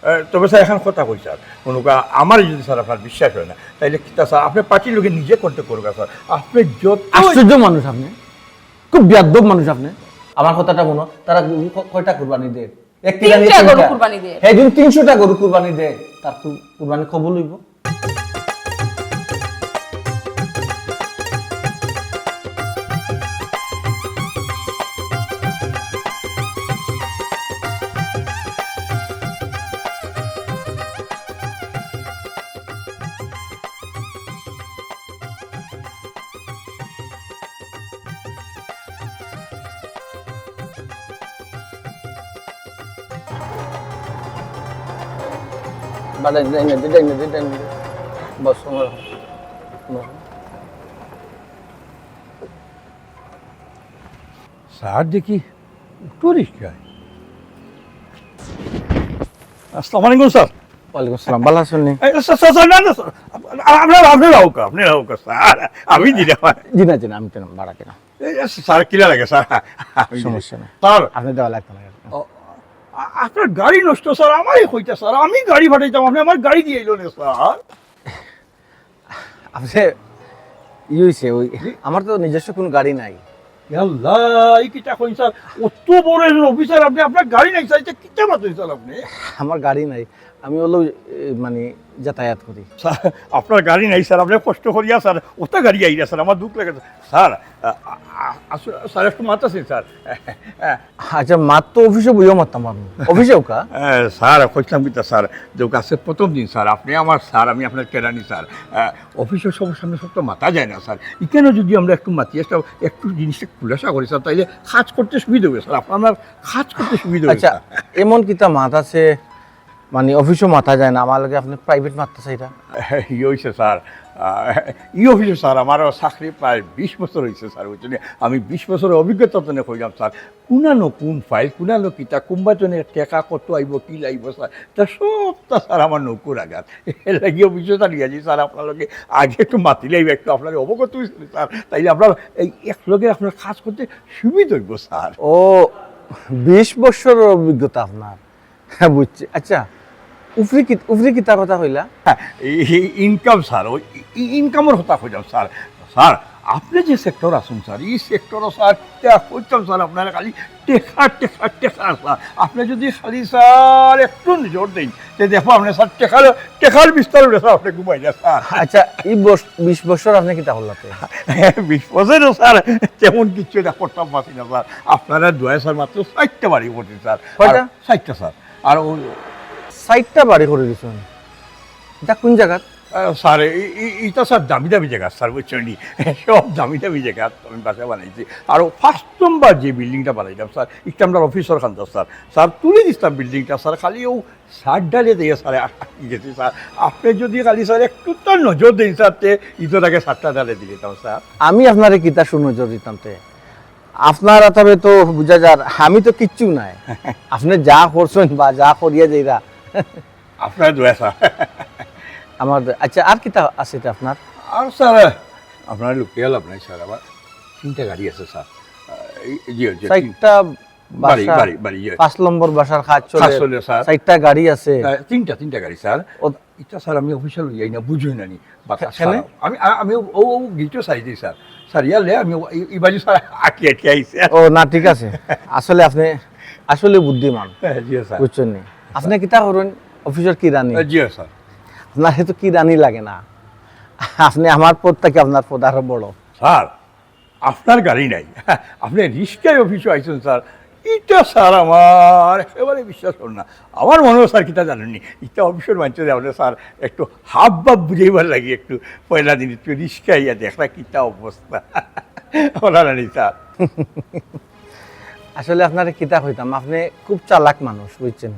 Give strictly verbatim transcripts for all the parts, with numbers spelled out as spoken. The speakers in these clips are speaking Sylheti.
এ, তবে স্যার, এখন কথা কই স্যার, মনে কর, আমার যদি স্যার আপনার বিশ্বাস হয় না, তাইলে কিতা স্যার, আপনি পার্টির লগে নিজে কন্ট্যাক্ট করুক স্যার। আপনি যত আশ্চর্য মানুষ আপনি, খুব বেয়াদব মানুষ আপনি। আমার কথাটা হুনো, তারা গরু ক-, কয়টা কুরবানি দেয়? এক কিনা তিনটা গরু তিনটা। কুরবানি দেয়। হ্যাঁ, যদি তিনশোটা গরু কুরবানি দেয়, তার কু-, কুরবানি কবুল হইব? বাড়াই দেন না, দেন না, দেন না। বস, আমার, আমার। স্যার দেখি অটো রিক্সায়। আসসালামু আলাইকুম স্যার। ওয়ালাইকুম আসসালাম, ভালা আছইন নি? এই, স্যার, স্যার, স্যার, না, না, স্যার, আপ-, আপ-, আপনারা, আপনারা আউকা, আপনারা আউকা, স্যার, আমি দিলাম। জি না, জি না, আমি তো না, ভাড়া কেন? এই, এই, স্যার, কিলা লাগে, স্যার? আমি দিলাম। সমস্যা নাই। স্যার। আপনি দেওয়া লাগতো না। ও, আ-, আপনার গাড়ি নষ্ট, স্যার, আমারে কইতা, স্যার, আমি গাড়ি পাঠাইতাম, আপনি আমার গাড়ি দিয়া আইলো না, স্যার। আপনি, ই হইছে, ওই, জি? আমার তো নিজস্ব কোনো গাড়ি নাই। ইয়াল্লা, এই কিতা কইন স্যার? অত বড় একজন অফিসার আপনি, আপনার গাড়ি নাই স্যার, এটা কিতা মাতইন স্যার আপনি? আমার গাড়ি নাই, আমি হলো, এ, মানে, যাতায়াত করি। স্যার, আপনার গাড়ি নাই স্যার, আপনি কষ্ট করিয়া স্যার, ওটা গাড়ি আইরা স্যার, আমার দুঃখ লাগে স্যার। স্যার, আ, আ, আ, আসলে স্যার একটু মাতাছেন স্যার। আচ্ছা, মাত তো অফিসে বইয়া মাততাম পারবো। অফিসে ওকা? এ, স্যার, কইছিলাম কিতা স্যার, যে ওকে আছে প্রথম দিন স্যার, আপনি আমার স্যার, আমি আপনার কেরানি স্যার। এ, অফিসের সবার সামনে সব তো মাতা যায় না স্যার। এখানে যদি আমরা একটু মাতি, একটা, একটু জিনিসটা খুলাসা করি স্যার, তাইলে কাজ করতে সুবিধা হবে স্যার, আপনার কাজ করতে সুবিধা হবে আচ্ছা, স্যার। এমন কিতা মাত আছে, মানে, অফিসও মাতা যায় না, আমার লগে আপনি প্রাইভেট মাততা চাইরা? ই হইছে স্যার, আহ, ই অফিসে স্যার, আমারও চাকরি প্রায় বিশ বছর হইছে স্যার, বুঝছেন নি? আমি বিশ বছরের অভিজ্ঞতা তো কইলাম স্যার, কুনানো কোন ফাইল, কুনানো কিতা, কুম্বা জনে টেকা কত আইব, কি লাইব স্যার, তা সবটা স্যার আমার নৌকুর আঘাত। এর লাগি অফিসে স্যার গিয়াছি স্যার, আপনার লগে আগে একটু মাতিলে একটু আপনার অবগত হইছিল স্যার, তাইলে আপনার এই এক লগে আপনার কাজ করতে সুবিধা হইব স্যার। ও, বিশ বছরের অভিজ্ঞতা আপনার। হ্যাঁ, বুঝছি। আচ্ছা, উফরি কি, উফরি কিতা কথা কইলা? হ্যাঁ, এই, এই ইনকাম স্যার, ওই ই-, ইনকামের কথা কইলাম স্যার। স্যার, আপনি যে সেক্টর আছেন স্যার, এই সেক্টরও স্যার, তা কইতাম স্যার, আপনারা খালি টেকা, টেকা, টেকা স্যার। আপনি যদি খালি স্যার একটু নজর দেন, তে দেখো আপনি স্যার টেকার, টেকার বিস্তার উঠে স্যার, আপনি ঘুমাই না স্যার। আচ্ছা, এই বস-, বিশ বছর আপনি কিতা করলাতে? বিশ বছরও স্যার তেমন কিছু এটা করতাম পারছি না স্যার। আপনারা দোয়া স্যার মাত্র চারটা বাড়ি করছি স্যার। কয়টা? আর চারটা স্যার। আর ওই চারটা বাড়ি করে দিছেন। এটা কোন জায়গাত? আহ, স্যার, এই, এই, এইটা স্যার দামি দামি জায়গা স্যার, বুঝছেন নি? সব দামি দামি জায়গা আমি বাসা বানাইছি। আর পাঁচ নম্বর যে বিল্ডিংটা বানাইলাম স্যার, এটা আমরা অফিসর খান্দা স্যার। স্যার, তুলি দিতাম বিল্ডিংটা স্যার, খালি ও সার ডালে দিয়ে স্যার আটকি গেছি স্যার। আপনি যদি খালি স্যার একটু তো নজর দেন স্যার, তে ইতর আগে সারটা ডালে দিলে তাও স্যার। আমি আপনারে কিতা সুনজর দিতাম তে? আপনার আতাবে তো বুঝা যার, আমি তো কিচ্ছু নাই। আপনি যা করছেন বা যা করিয়া যাইরা। আপনার দোয়া স্যার। আমার দোয়া। আচ্ছা, আর কিতা আছে এটা আপনার? আর স্যার, আপনার লুকিয়া লাভ নাই স্যার, আমার তিনটা গাড়ি আছে স্যার। আহ, এই, জি, জি, তিন- চারটা বাড়ি, বাসা, বাড়ি, বাড়ি, জি। পাঁচ নম্বর বাসার কাজ চলে, কাজ চলে, স্যার। চারটা গাড়ি আছে। আহ, তিনটা, তিনটা গাড়ি স্যার। ও- এটা স্যার আমি অফিসে লইয়াই না, বুঝই না নি। বাতাস কেনে? স্যার, আমি, আ-, আমি ও, ও, ও গেটও সাইডে স্যার। স্যার, ইয়ালে আমি ও, ই, ই বাজু স্যার আটকে আটকে আইছি। ও না, ঠিক আছে। আসলে আপনি আসলে বুদ্ধিমান। হ্যাঁ, জি স্যার। বুঝছেন নি? আপনি কিতা করুন? অফিসর কি রানি? হ্যাঁ, জি স্যার। আপনার তো কি রানি লাগে না। আপনি আমার পদ থেকে আপনার পদ আরো বড়। স্যার, আপনার গাড়ি নাই, আপনি রিক্সায় অফিসে আইছেন স্যার, ইটা স্যার আমার একেবারে বিশ্বাস করুন না। আমার মনে হয় স্যার, কিতা জানেননি, ইটা অফিসর মানছে যে আপনি স্যার একটু হাব ভাব বুঝাইবার লাগি একটু পয়লা দিন একটু রিক্সায় ইয়া দেখরা কিতা অবস্থা। ওরা জানি স্যার। আসলে আপনারে কিতা কইতাম, আপনি খুব চালাক মানুষ, বুঝছেন?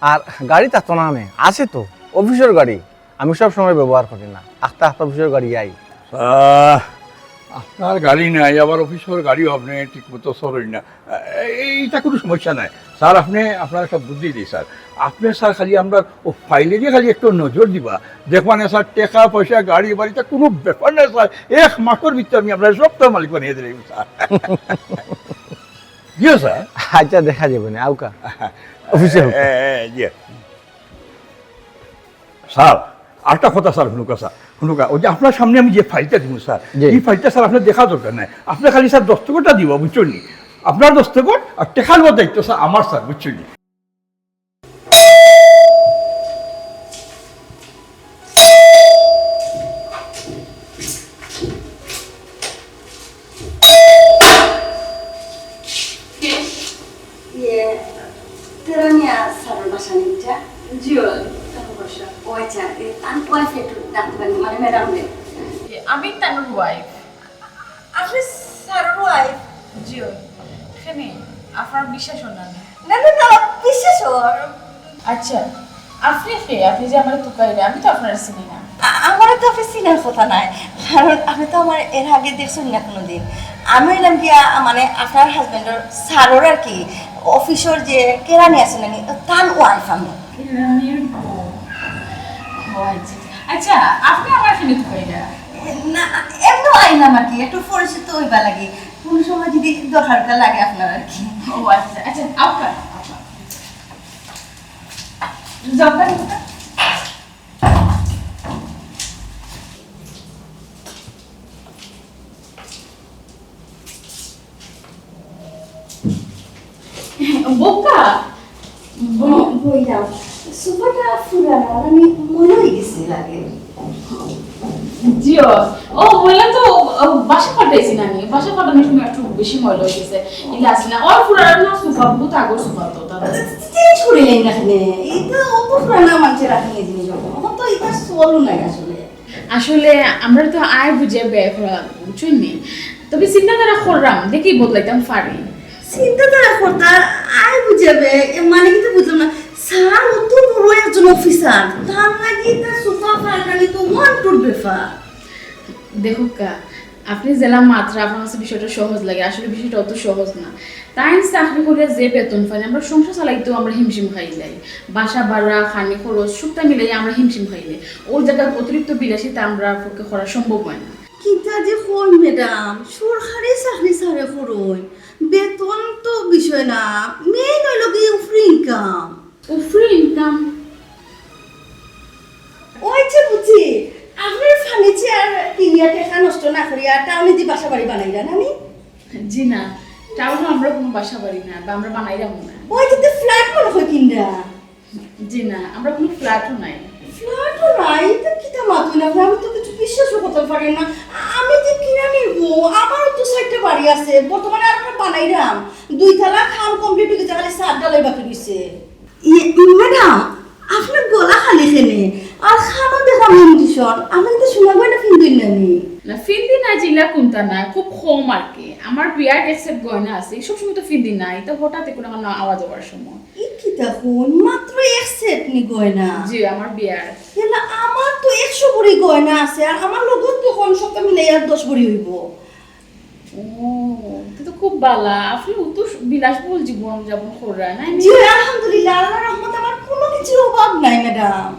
আর গাড়ি থাকতো না নে, আছে তো, অফিসর গাড়ি। আমি সব সময় ব্যবহার করি না, আখতা আখতা অফিসর গাড়ি আই। আহ, আপনার গাড়ি নাই, আবার অফিসর গাড়িও আপনি ঠিক মতো চলইন না। আহ, এইটা কোনো সমস্যা নাই। স্যার, আপনি, আপনার একটা বুদ্ধি দিই স্যার। আপনি স্যার খালি আমরা ও ফাইলে দিয়ে খালি একটু নজর দিবা। দেখবা না স্যার, টেকা, পয়সা, গাড়ি, বাড়িটা কোনো ব্যাপার নাই স্যার। এক মাসর ভিতরে আমি আপনার সবটার মালিক বানিয়ে দিলাম স্যার। জি স্যার। আচ্ছা, দেখা যাবে না, আউকা। অফিসে হোক। এ, এ, জি। স্যার, আরেকটা কথা স্যার, হুনুকা স্যার, হুনুকা, ওই যে আপনার সামনে আমি যে ফাইলটা দিব স্যার, জি। এই ফাইলটা স্যার আপনার দেখা দরকার নাই, আপনার খালি স্যার দস্তখতটা দিব, বুঝছইন নি? আপনার দস্তখত আর টেকা লওয়ার দায়িত্ব স্যার আমার স্যার, বুঝছইন নি? কে? ইয়ে, তেরানিয়া স্যারর বাসা নিকটা? জি, ওর বাসা। ও আচ্ছা, এ, তান ওয়াইফ একটু ডাকতে পারেন, মানে ম্যাডাম রে। এ, আমি তানুর ওয়াইফ। আপনি স্যারর ওয়াইফ? জি, ওর। এখানে আপনার বিশ্বাস হয় না? না, না, না, বিশ্বাস হয়। আচ্ছা, আপনি কে? আপনি যে আমারে তুকাইরা, আমি তো আপনারে চিনি না। আ-, আমারে তো আপনি চিনার কথা নায়, কারণ আপনি তো আমারে এর আগে দেখছইন না কোনোদিন। আমি অইলাম গিয়া, আ, মানে, আপনার হাজবেন্ডর স্যারর আর কি, অফিসর যে কেরানি আছে নানি, তান ওয়াইফ আমি। কেরানির বউ। ও আচ্ছা। আচ্ছা, আপনি আমার এখানে তুকাইরা? না, এমনি আইলাম আর কি, একটু পরিচিত হইবা লাগে, কোনো সময় যদি দরকার লাগে আপনার আর কি। ও আচ্ছা, আচ্ছা, আউক্কা, আউক্কা। যাও, যাও। বউক্কা? ব-, বইলাম। সোফাটা ফুরানা, মানে ময়লা হয়ে গেছে লাগে। জিও। ও, ময়লা তো, ও, বাসা পাল্টাইছি না আমি। বাসা পাল্টানোর সময় একটু বেশি ময়লা হয়ে গেছে। ইলা আছে না। ওর ফুরানা না, সোফা বহুত আগর সোফা তো, তার। চেঞ্জ করে নেই না এখানে। এটা অত ফুরানা মানুষের রাখেনি জিনিস। এখন তো এটা চলও নাই আসলে। আসলে আমরা তো আয় বুঝে ব্যয় করা লাগবো, বুঝছইন নি? তবে চিন্তাধারা করলাম, দেখি বদলাইতাম পারি। চিন্তাধারা করতা, আয় বুঝে ব্যয়, এ মানে কিন্তু বুঝলাম না। স্যার অত বড় একজন অফিসার, তার লাগি তার সোফা পাল্টানি তো ওয়ান টুর ব্যাপার। দেখউক্কা, আপনি যেলা মাতরা, আপনার কাছে বিষয়টা সহজ লাগে, আসলে বিষয়টা অত সহজ না। তাইন চাকরি করিয়া যে বেতন পাইন, আমরা সংসার চালাইতেও আমরা হিমশিম খাইলাই। বাসা ভাড়া, খানি খরচ, সবটা মিলাই আমরা হিমশিম খাইলাই। ওই জায়গার অতিরিক্ত বিলাসিতা আমরা পক্ষে করা সম্ভব হয় না। কিতা যে কইন ম্যাডাম, সরকারি চাকরি স্যারে করইন, বেতন তো বিষয় না, মেইন হইল কি উপরে ইনকাম। উপরে ইনকাম? ওই যে বুঝছি, আপনার ফার্নিচার কিনিয়া টেকা নষ্ট না করিয়া টাউনে দি বাসা বাড়ি বানাইরা না নি? জি না, টাউনে আমরা কোনো বাসা বাড়ি না, বা আমরা বানাইরামও না। ওই যে ফ্ল্যাট মনে হয় কিনরা? জি না, আমরা কোনো ফ্ল্যাটও নাই। ফ্ল্যাটও নাই? এটা কিতা মাতুন আপনি? আমি তো কিছু বিশ্বাসও করতে পারি না। আমি যে কিনা নিব, আমারও তো চাইরটা বাড়ি আছে, বর্তমানে আর আমরা বানাইরাম। দুই তালা কাম কমপ্লিট হয়ে গেছে, খালি ছাদ ঢালাই বাকি রইছে। ইয়ে, ম্যাডাম, আপনার গলা খালি কেনে? আর কানো দেখলাম ইমিটেশন, আপনি কিন্তু সোনা গয়না ফিন্দইন না নি? না, ফিন্দি না, জিলা কুন্তা না, খুব কম আর কি। আমার বিয়ার এক সেট গয়না আছে, সবসময় তো ফিন্দি না, এটা হঠাৎ কোনো কোনো আওয়া যাওয়ার সময়। ই কিতা কইন, মাত্র এক সেট নি গয়না? জি, আমার বিয়ার। এলা আমার তো একশো ভরি গয়না আছে, আর আমার লগর তো কোন সবটা মিলাই আর দশ ভরি হইব। ও, এটা তো খুব বালা। আপনি অত বিলাসবহুল জীবন যাপন কররা, না? জি, আলহামদুলিল্লাহ, আল্লাহর রহমতে আমার কোনো কিছুর অভাব নাই, ম্যাডাম।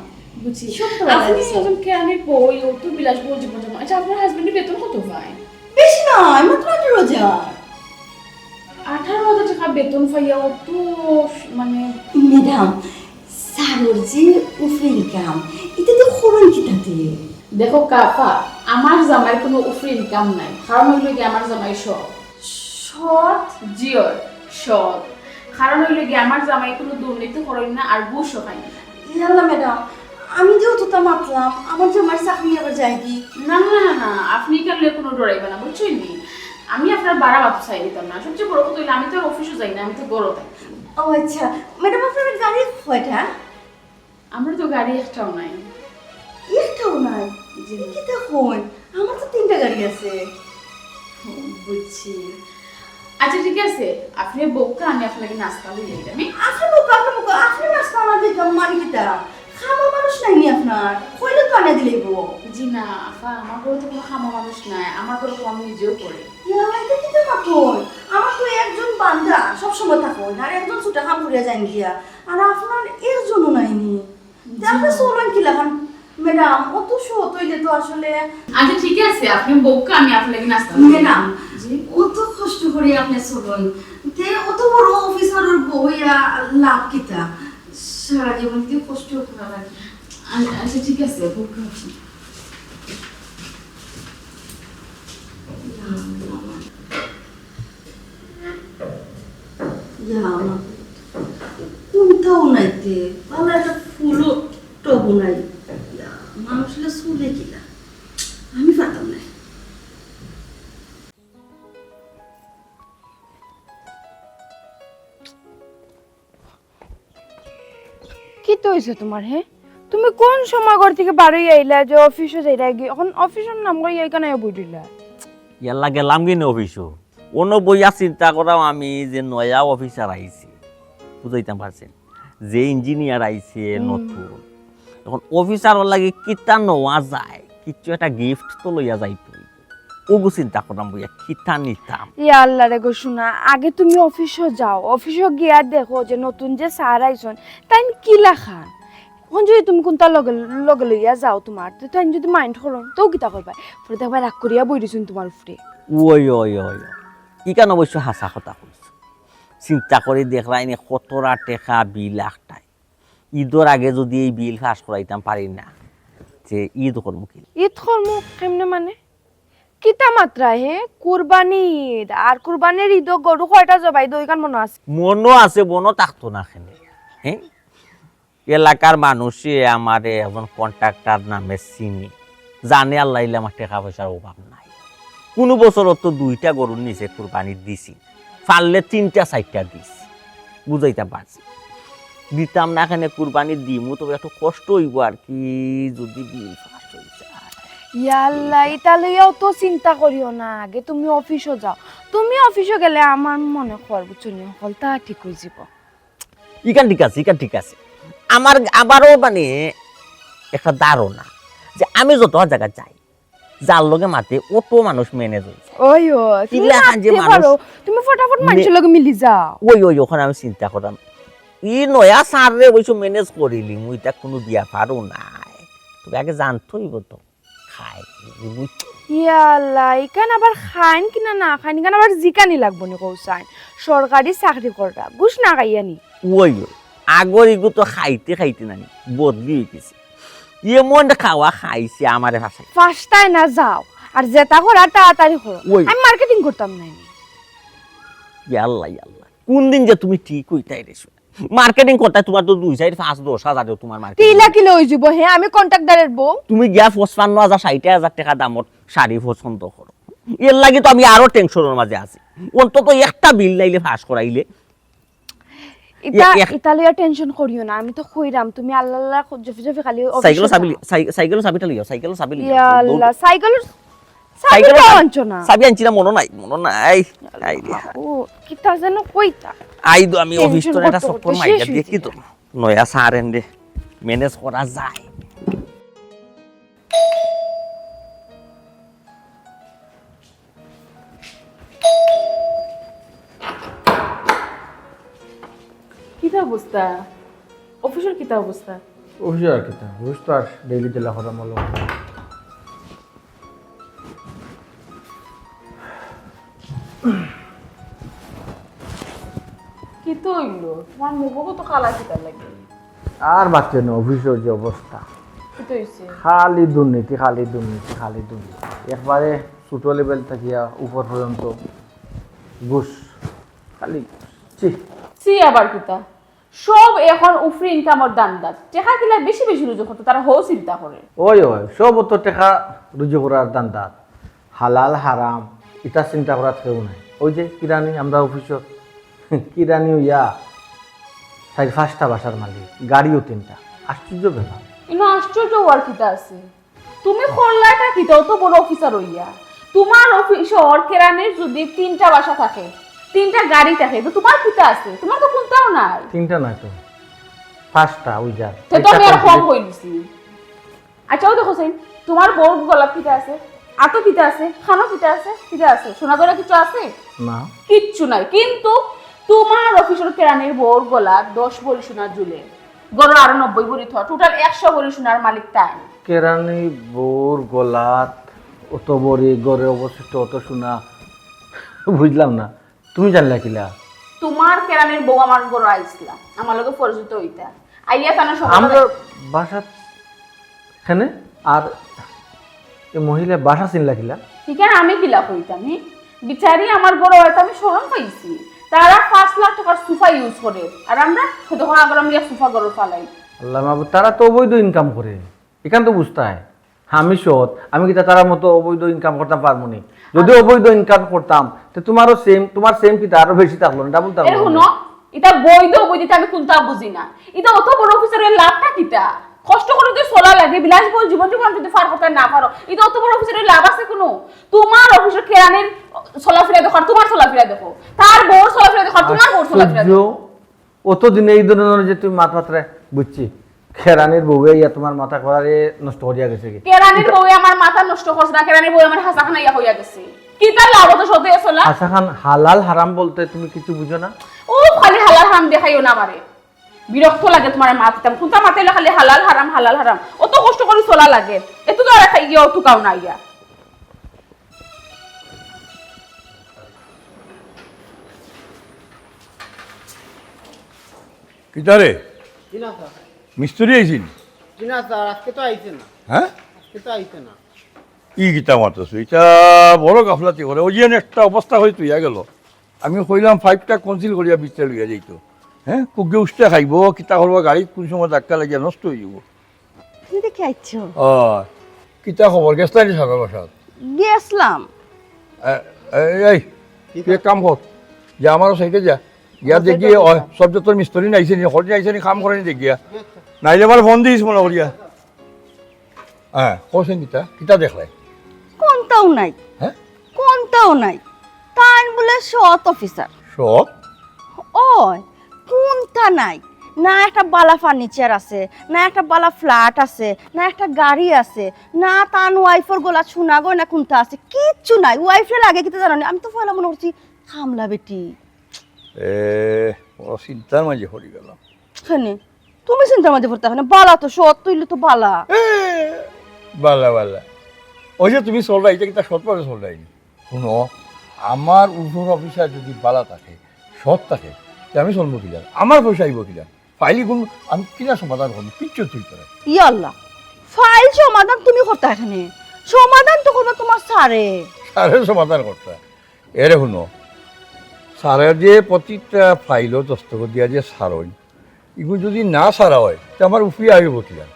বুঝছি। সব তো বালা আপনি আছে। একজন কেরানির বউ, অত বিলাসবহুল জীবন যাপন। আচ্ছা, আপনার হাজবেন্ডের বেতন কত পায়? বেশি নয়, মাত্র আঠারো হাজার। আঠারো হাজার টাকা বেতন পাইয়া অত, মানে, ম্যাডাম, স্যারর যে উফরে ইনকাম, এটা তো খরচ কিতাতে? দেখো কাফা, আমার জামাইর কোনো উফরে ইনকাম নাই, কারণ হইল কি আমার জামাই সৎ। সৎ? জিওর সৎ। কারণ হইল কি আমার জামাই কোনো দুর্নীতি করেন না আর ঘুষও খায় না। ইয়াল্লা ম্যাডাম, আমি যে অতটা মাতলাম, আমার জামাইর চাকরি আবার যায় কি? না, না, না, না, আপনি কেন কোনো ডরাইবা না, বুঝছেন নি? আমি আপনার বাড়া বাপ চাই দিতাম না। সবচেয়ে বড় কথা হইলে আমি তো আর অফিসও যাই না, আমি তো ঘরও থাকি। ও আচ্ছা, ম্যাডাম, আপনার গাড়ি কয়টা? আমরা তো গাড়ি একটাও নাই। একটাও নাই? জি। এ কিতা কইন? আমার তো তিনটা গাড়ি আছে। ও, বুঝছি। আচ্ছা, ঠিক আছে, আপনি বউক্কা, আমি আপনার লাগি নাস্তা লই যাই, আমি। আপনি বউক্কা, আপনি বউক্কা, আপনি নাস্তা না দিতাম মানে কিতা? খামর মানুষ নাই নি আপনার? কইলে তো আনিয়া দিলাইবো। জি না, আফা, আমার ঘরে তো কোনো খামর মানুষ নাই, আমার ঘরে তো আমি নিজেও করি। ইয়া, এটা কিতা মাতইন? আমার তো একজন বান্দা সবসময় থাকইন, আর একজন ছুটা কাম করিয়া যাইন গিয়া। আর আপনার একজনও নাই নি। তে আপনি চলইন কিলাখান? ম্যাডাম, অত সৎ হইলে তো আসলে। আচ্ছা, ঠিক আছে, আপনি বউক্কা, আমি আপনার লাগি নাস্তা লই যাই। ম্যাডাম, জি? অত কষ্ট করি আপনি চলইন। তে অত বড় অফিসারর বউ হইয়া লাভ কিতা? সারা জীবন কি কষ্ট করা লাগে? আ-, আচ্ছা, ঠিক আছে, ভোগ খাওয়াচ্ছি। ইয়া আল্লাহ। ইয়া আল্লাহ। কোনটাও নাই তে, ভালা একটা ফুলও টবও নাই। ইয়া, মানুষগুলা চলে কিলা? আমি পারতাম না। কিতা অইছে তুমার, হে? তুমি কোন সময় ঘর থাকি বারই আইলা যে অফিসো যাইরাগি? অখন অফিসর নাম কইয়া ইকানো আইয়া বই রইলা। ইয়াল্লা গেলামগি নে অফিসো। অনো বইয়া চিন্তা করাম আমি যে নয়া অফিসার আইছে। বুঝাইতাম পারছি নি? যে ইঞ্জিনিয়ার আইছে হুম। নতুন। অখন অফিসারর লাগি কিতা নেওয়া যায়? কিচ্ছু একটা গিফট তো লইয়া যাইতে অইবো। অগু চিন্তা করলাম বইয়া, কিতা নিতাম। ইয়া আল্লাহ রে গো, শুনা, আগে তুমি অফিসো যাও, অফিসো গিয়া দেখো যে নতুন যে স্যার আইছইন, তাইন কিলা খান। অখন যদি তুমি কুনটা লগে, লগে লইয়া যাও তুমার, তে তাইন যদি মাইন্ড করইন, তেউ কিতা করবা? পরে দেখবা রাগ করিয়া বই রইছইন তুমার উপরে। ওই, ওই, ওই, ওই। ইখান অবশ্য হাছা কথা কইছো। চিন্তা করি দেখরায়নি কতরা টেকা বিল আটকায়। ইদর আগে যদি এই বিল পাস করাইতাম পারি না, তে ইদ করমু কি? ইদ করমু কেমনে মানে? কিতা মাতরা হে? কুরবানি ইদ, আর কুরবানির ইদো গরু কয়টা জবাই দেও, ইখান মনো আছে? মনো আছে, মনো থাকতো না কেনে? হে? এলাকার মানুষে আমারে একজন কন্ট্রাক্টর নামে চিনে, জানে আল্লাহ ইলে আমার টেকা পয়সার অভাব নাই। কুনু বছরও তো দুইটা গরুর নিচে কুরবানি দিছি, পারলে তিনটা চাইরটা দিছি, বুঝাইতাম পারছি। দিতাম না কেনে, কুরবানি দিমু, তবে একটু কষ্ট অইবো আর কি, যদি বিল পাস অই যায়। ইয়া আল্লাহ, ইতা লইয়াও তো চিন্তা করিও না, আগে তুমি অফিসো যাও। তুমি অফিসো গেলে আমার মনে কর, বুঝছো নি, হকলতা ঠিক অই যিবো। ইখান ঠিক আছে, ইখান ঠিক আছে। আমার আবারও মানে একটা ধারণা যে আমি যত জাগা যাই, যার লগে মাতে অত মানুষ ম্যানেজ অই যায়। ওই, ও, তুমি ইলা খান যে মাততে মানুষ পারো, তুমি ফটাফট মে- মানষর লগে মিলি যাও। ওই, ওই, অখান আমি চিন্তা করলাম। ই নয়া স্যাররে অবশ্য ম্যানেজ করিলিমু, ইটা কুনু ব্যাপারও নায়। তবে আগে জানতে অইবো তো। খায়, বুঝছো? ইয়া আল্লাহ, ইখান আবার খাইন কিনা না খাইন, ইখান আবার জিকানি লাগবো নি কও চাইন? সরকারি চাকরি কররা, ঘুষ না খাইয়া নি? ওই, ওই, আগর ইগু তো খাইতে খাইতে নানি, বদলি অই গেছে। এমন খাওয়া খাইছে আমারে ফাঁসাই। ফাঁসতায় না যাও, আর যেটা করার তাড়াতাড়ি করো। ওই। আমি মার্কেটিং করতাম না নি। ইয়া আল্লাহ, ইয়া আল্লাহ, কোন দিন যে তুমি ঠিক অইতায় রে শুনা। মার্কেটিং করতায় তুমার তো দুই, চাইর, পাঁচ, দশ হাজারেও তুমার মার্কেটিং। তিলা কিলো অই যিবো, হে, আমি কন্ট্রাক্টরের বউ। তুমি গিয়া পঁচপান্ন হাজার, ষাইট হাজার টেকা দামর শাড়ি পছন্দ করো। এর লাগি তো আমি আরো টেনশনর মাঝে আছি। অন্তত একটা বিল নাইলে পাস করাইলে। ইতা, এ-, এক- ইতা লইয়া টেনশন করিও না, আমি তো কইরাম, তুমি আল্লাহ আল্লাহ জফি জফি খালি অফিসো সাইকেলর চাবি যাও। লি-, সাই-, সাইকেলর চাবিটা লইও, সাইকেলর চাবি লইও। ইয়া আল্লাহ, সাইকেলর সাইকেল সাইকেলর তো চাবি, আনছো না। চাবি আনছি না, মনো নাই, মনো নাই। আই রে। ও, কিতা যেন কইতা। আই তো আমি টেনশন অফিস তো একটা করতে চক্কর করতে মাইরা শেষ দেখি অইছে। তো নয়া স্যার এনরে ম্যানেজ করা যায়। কিতা অবস্থা? অফিসর কিতা অবস্থা? অফিসর আর কিতা? অফিস তো আর ডেইলি দিলা করা মলো। কিতা অইলো? তুমার মুখো তো কালা কিতা লাগে? আর মাতিও না, অফিসর যে অবস্থা। কিতা অইছে? খালি দুর্নীতি, খালি দুর্নীতি, খালি দুর্নীতি। একবারে ছোট লেভেল থাকিয়া উপর পর্যন্ত ঘুষ, খালি ঘুষ। ছি। ছি আবার কিতা? সব এখন উফরি ইনকামর ধান্দাত। টেকা কিলা বেশি বেশি রুজি করতো, তারা হউ চিন্তা করে। ওই, ওই, সব তো টেকা রুজি করার ধান্দাত। হালাল হারাম ইতা চিন্তা করাত কেউ নাই। ওই যে কিরানি, আমরা অফিসর কিরানি অইয়া চাইর পাঁচটা বাসার মালিক, গাড়িও তিনটা। আশ্চর্য ব্যাপার। ইনো আশ্চর্য অওয়ার কিতা আছে? তুমি করলাটা কিতা, অত বড় অফিসার অইয়া? তুমার অফিসর কেরানির যদি তিনটা বাসা থাকে, তিনটা গাড়ি থাকে, তো তুমার কিতা আছে? তুমার তো কুন্তাও নাই। তিনটা নায় তো, পাঁচটা অই যার। তে তো আমি আর কম কই দিছি। আচ্ছা, অউ দেখো চাইন, তুমার বউর গলাত কিতা আছে? আতো কিতা আছে? কানো কিতা আছে? কিতা আছে? সোনা জড়া কিচ্ছু আছে? না। কিচ্ছু নাই। কিন্তু তুমার অফিসর কেরানির বউর গলাত দশ ভরি সোনা ঝুলে। ঘরো আরো নব্বই ভরি থ, টোটাল একশো ভরি সোনার মালিক তাইন। কেরানি বউর গলাত অত ভরি, ঘরে অবশিষ্ট অত সোনা, বুঝলাম না, তুমি জানলা কিলা? তুমার কেরানির বউ আমার ঘরো আইছলা, আমার লগে পরিচিত অইতা। আইয়া তান সকালে আমরার বাসাত কেনে? আর এই মহিলা বাসা চিনলা কিলা? ইখান আমি কিলা কইতাম, হি? বিচারি আমার বড় হয় তো আমি শরম পাইছি। তারা পাঁচ লাখ টাকার সোফা ইউজ করে, আর আমরা দেখো আগর আমরা সোফা গরো ফালাই। আল্লাহ মাহবুদ, তারা তো অবৈধ ইনকাম করে, এখান তো বুঝতে হয়। আমি সৎ, আমি কিতা তারার মতো অবৈধ ইনকাম করতাম পারমু নি? যদি অবৈধ ইনকাম করতাম, তে তোমারও সেম, তোমার সেম কিতা আরো বেশি থাকলো না, ডাবল থাকলো এ না? হুনো, ইটা বৈধ অবৈধ ইটা আমি কোনটা বুঝি না। ইটা অত বড় অফিসারের লাভটা কিতা? কষ্ট করে তো চলা লাগে, বিলাসবহুল জীবন জীবন যদি পার করতে না পারো, ইটা অত বড় অফিসারের লাভ আছে কোনো? তোমার অফিসের কেরানির চলাফেরা দেখো, আর তোমার চলাফেরা দেখো, তার বউর চলাফেরা দেখো, আর তোমার বউর চলাফেরা দেখো। অতদিনে এই ধরনের যে তুমি মাত মাতরে বুঝছি, কেরানির বউয়ে ইয়া তোমার মাথা করারে নষ্ট করিয়া গেছে কি? কেরানির বউয়ে আমার মাথা নষ্ট করছে না, কেরানির বউয়ে আমার হাছা খানাইয়া হইয়া গেছে। কিতা লাভ অত শত ইয়া চলা? হাছা খান, হালাল হারাম বলতে তুমি কিছু বুঝো না? ও, খালি হালাল হারাম দেখাইও না আমারে। বিরক্ত লাগে তোমার মাত দিতাম। কোনটা মাতে খালি হালাল হারাম, হালাল হারাম। অত কষ্ট করে চলা লাগে। এত তো আর খাই গিয়া অত কাও না ইয়া। কিতারে? জি না স্যার। মিস্ত্রি আইছিল? জি না স্যার, আজকে তো আইছে না। হ্যাঁ? আজকে তো আইছে না। ই কিতা মাতছ? ইটা বড় গাফলাতি করে। ওই যে একটা অবস্থা হয়ে তুইয়া গেল। আমি কইলাম পাইপটা কনসিল করিয়া ভিতরে লইয়া যাইতো। হ্যাঁ? কুগে উষ্টা খাইব, কিতা করব, গাড়ি কোন সময় ধাক্কা লাগিয়া নষ্ট হয়ে যাব। তুমি দেখি আইছো? ও, কিতা খবর? গেছলানি সাগর বাসাত? গেছলাম। এ, এ, এই, তুই এক কাম কর, যা আমারও সাইডে যা, গিয়া দেখি, ওই সব যত মিস্ত্রি নাইছে নি, হরি নাইছে নি, কাম করে নি দেখিয়া। নাইলে আবার ফোন দিস মনে করিয়া। হ্যাঁ, কইছেন কিতা? কিতা দেখলে? কোনটাও নাই। হ্যাঁ? কোনটাও নাই। তাইন বলে সৎ অফিসার। সৎ? ওই, কোনটা নাই? না একটা বালা ফার্নিচার আছে, না একটা বালা ফ্ল্যাট আছে, না একটা গাড়ি আছে, না তান ওয়াইফর গলা সোনা গয়না কোনটা আছে, কিচ্ছু নাই। ওয়াইফরে লাগে কিতা জানো নি? আমি তো পয়লা মনে করছি কামলা বেটি। এ, ও চিন্তার মাঝে পড়ি গেলাম। কেনে? তুমি চিন্তার মাঝে পড়তে কেনে? বালা তো, সৎ অইলে তো বালা। এ, বালা, বালা। ওই যে তুমি চলরায়, ইটা কিতা সৎ ভাবে চলরায় নি? হুনো, আমার উপর অফিসার যদি বালা থাকে, সৎ থাকে, তে আমি চলবো কিলা? আমার পয়সা আইব কিলা? ফাইল ইগুন আমি কিলা সমাধান করবো? কিচ্ছু তুই করে। ইয়াল্লা, ফাইল সমাধান তুমি করতা কেনে? সমাধান তো করবা তোমার স্যারে। স্যারে সমাধান করতা। এরে হুনো, স্যারে যে প্রতিটা ফাইলও দস্তখত দিয়া যে সারইন, ইগু যদি না সারা হয়, তে আমার উফরিয়া আইব কিলা?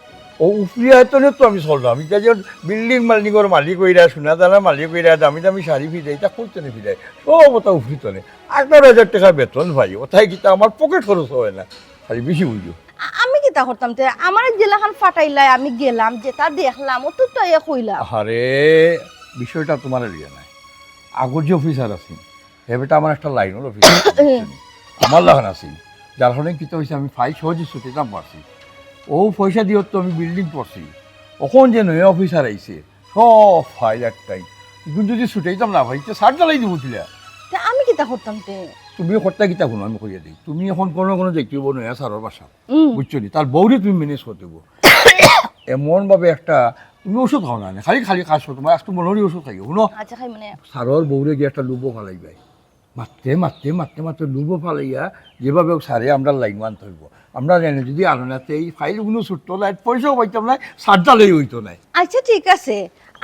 ও উফরিয়া আয়তনে তো আমি চললাম। ইটা যে বিল্ডিং মালিকর মালিক অইরা, সোনা দানার মালিক অইরা, দামি দামি শাড়ি ফিরে, ইটা কইতনে ফিরে, সব ওটা উফরিতনে। আঠারো হাজার টাকা বেতন পাই, ওটাই কিতা আমার পকেট খরচ হয় না, খালি বেশি বুঝো। আ-, আমি কিতা করতাম তে? আমারে যেলাখান ফাটাইলাই, আমি গেলাম, যেটা দেখলাম, ও তো তাই কইলাম। আরে, বিষয়টা তোমার লিয়া নাই। আগর যে অফিসার আছে, হে বেটা আমার একটা লাইনর অফিসার আছে, আমার লাখান আছে, যার কারণে কিতা হইছে, আমি ফাইল সহজে ছুটাইতাম পারছি। ও পয়সা দিয়ে তো আমি বিল্ডিং করছি। অখন যে নয়া অফিসার আইছে, সব ফাইল একটাই। ইগুন যদি ছুটাইতাম না ভাই, তে সার জ্বালাই দিব তুলিয়া। তে আমি কিতা করতাম তে? তুমি করতা কিতা হুনো, আমি কইয়া দেই। তুমি অখন কোনো কোনো দেখতে হইব নয়া স্যারর বাসা। হুম। বুঝছো নি? তার বউরে তুমি ম্যানেজ করতে হইব। এমন ভাবে একটা, তুমি ওষুধ খাও না, খালি খালি কাজ করো, তোমার একটু মনোরই ওষুধ খাইও। হুনো? আচ্ছা, খাই মানে। স্যারর বউরে গিয়া একটা লুবো ফালাইবায়। মারতে, মারতে, মারতে, মারতে লুবো ফালাইয়া, যেভাবে হোক স্যারে আমরা লাইন আনতে হইব। আমরা জানি যদি আনো না, তে এই ফাইলগুলো ছুটতো না, এক পয়সাও পাইতাম না, সার জ্বালাই হইতো না। আচ্ছা, ঠিক আছে,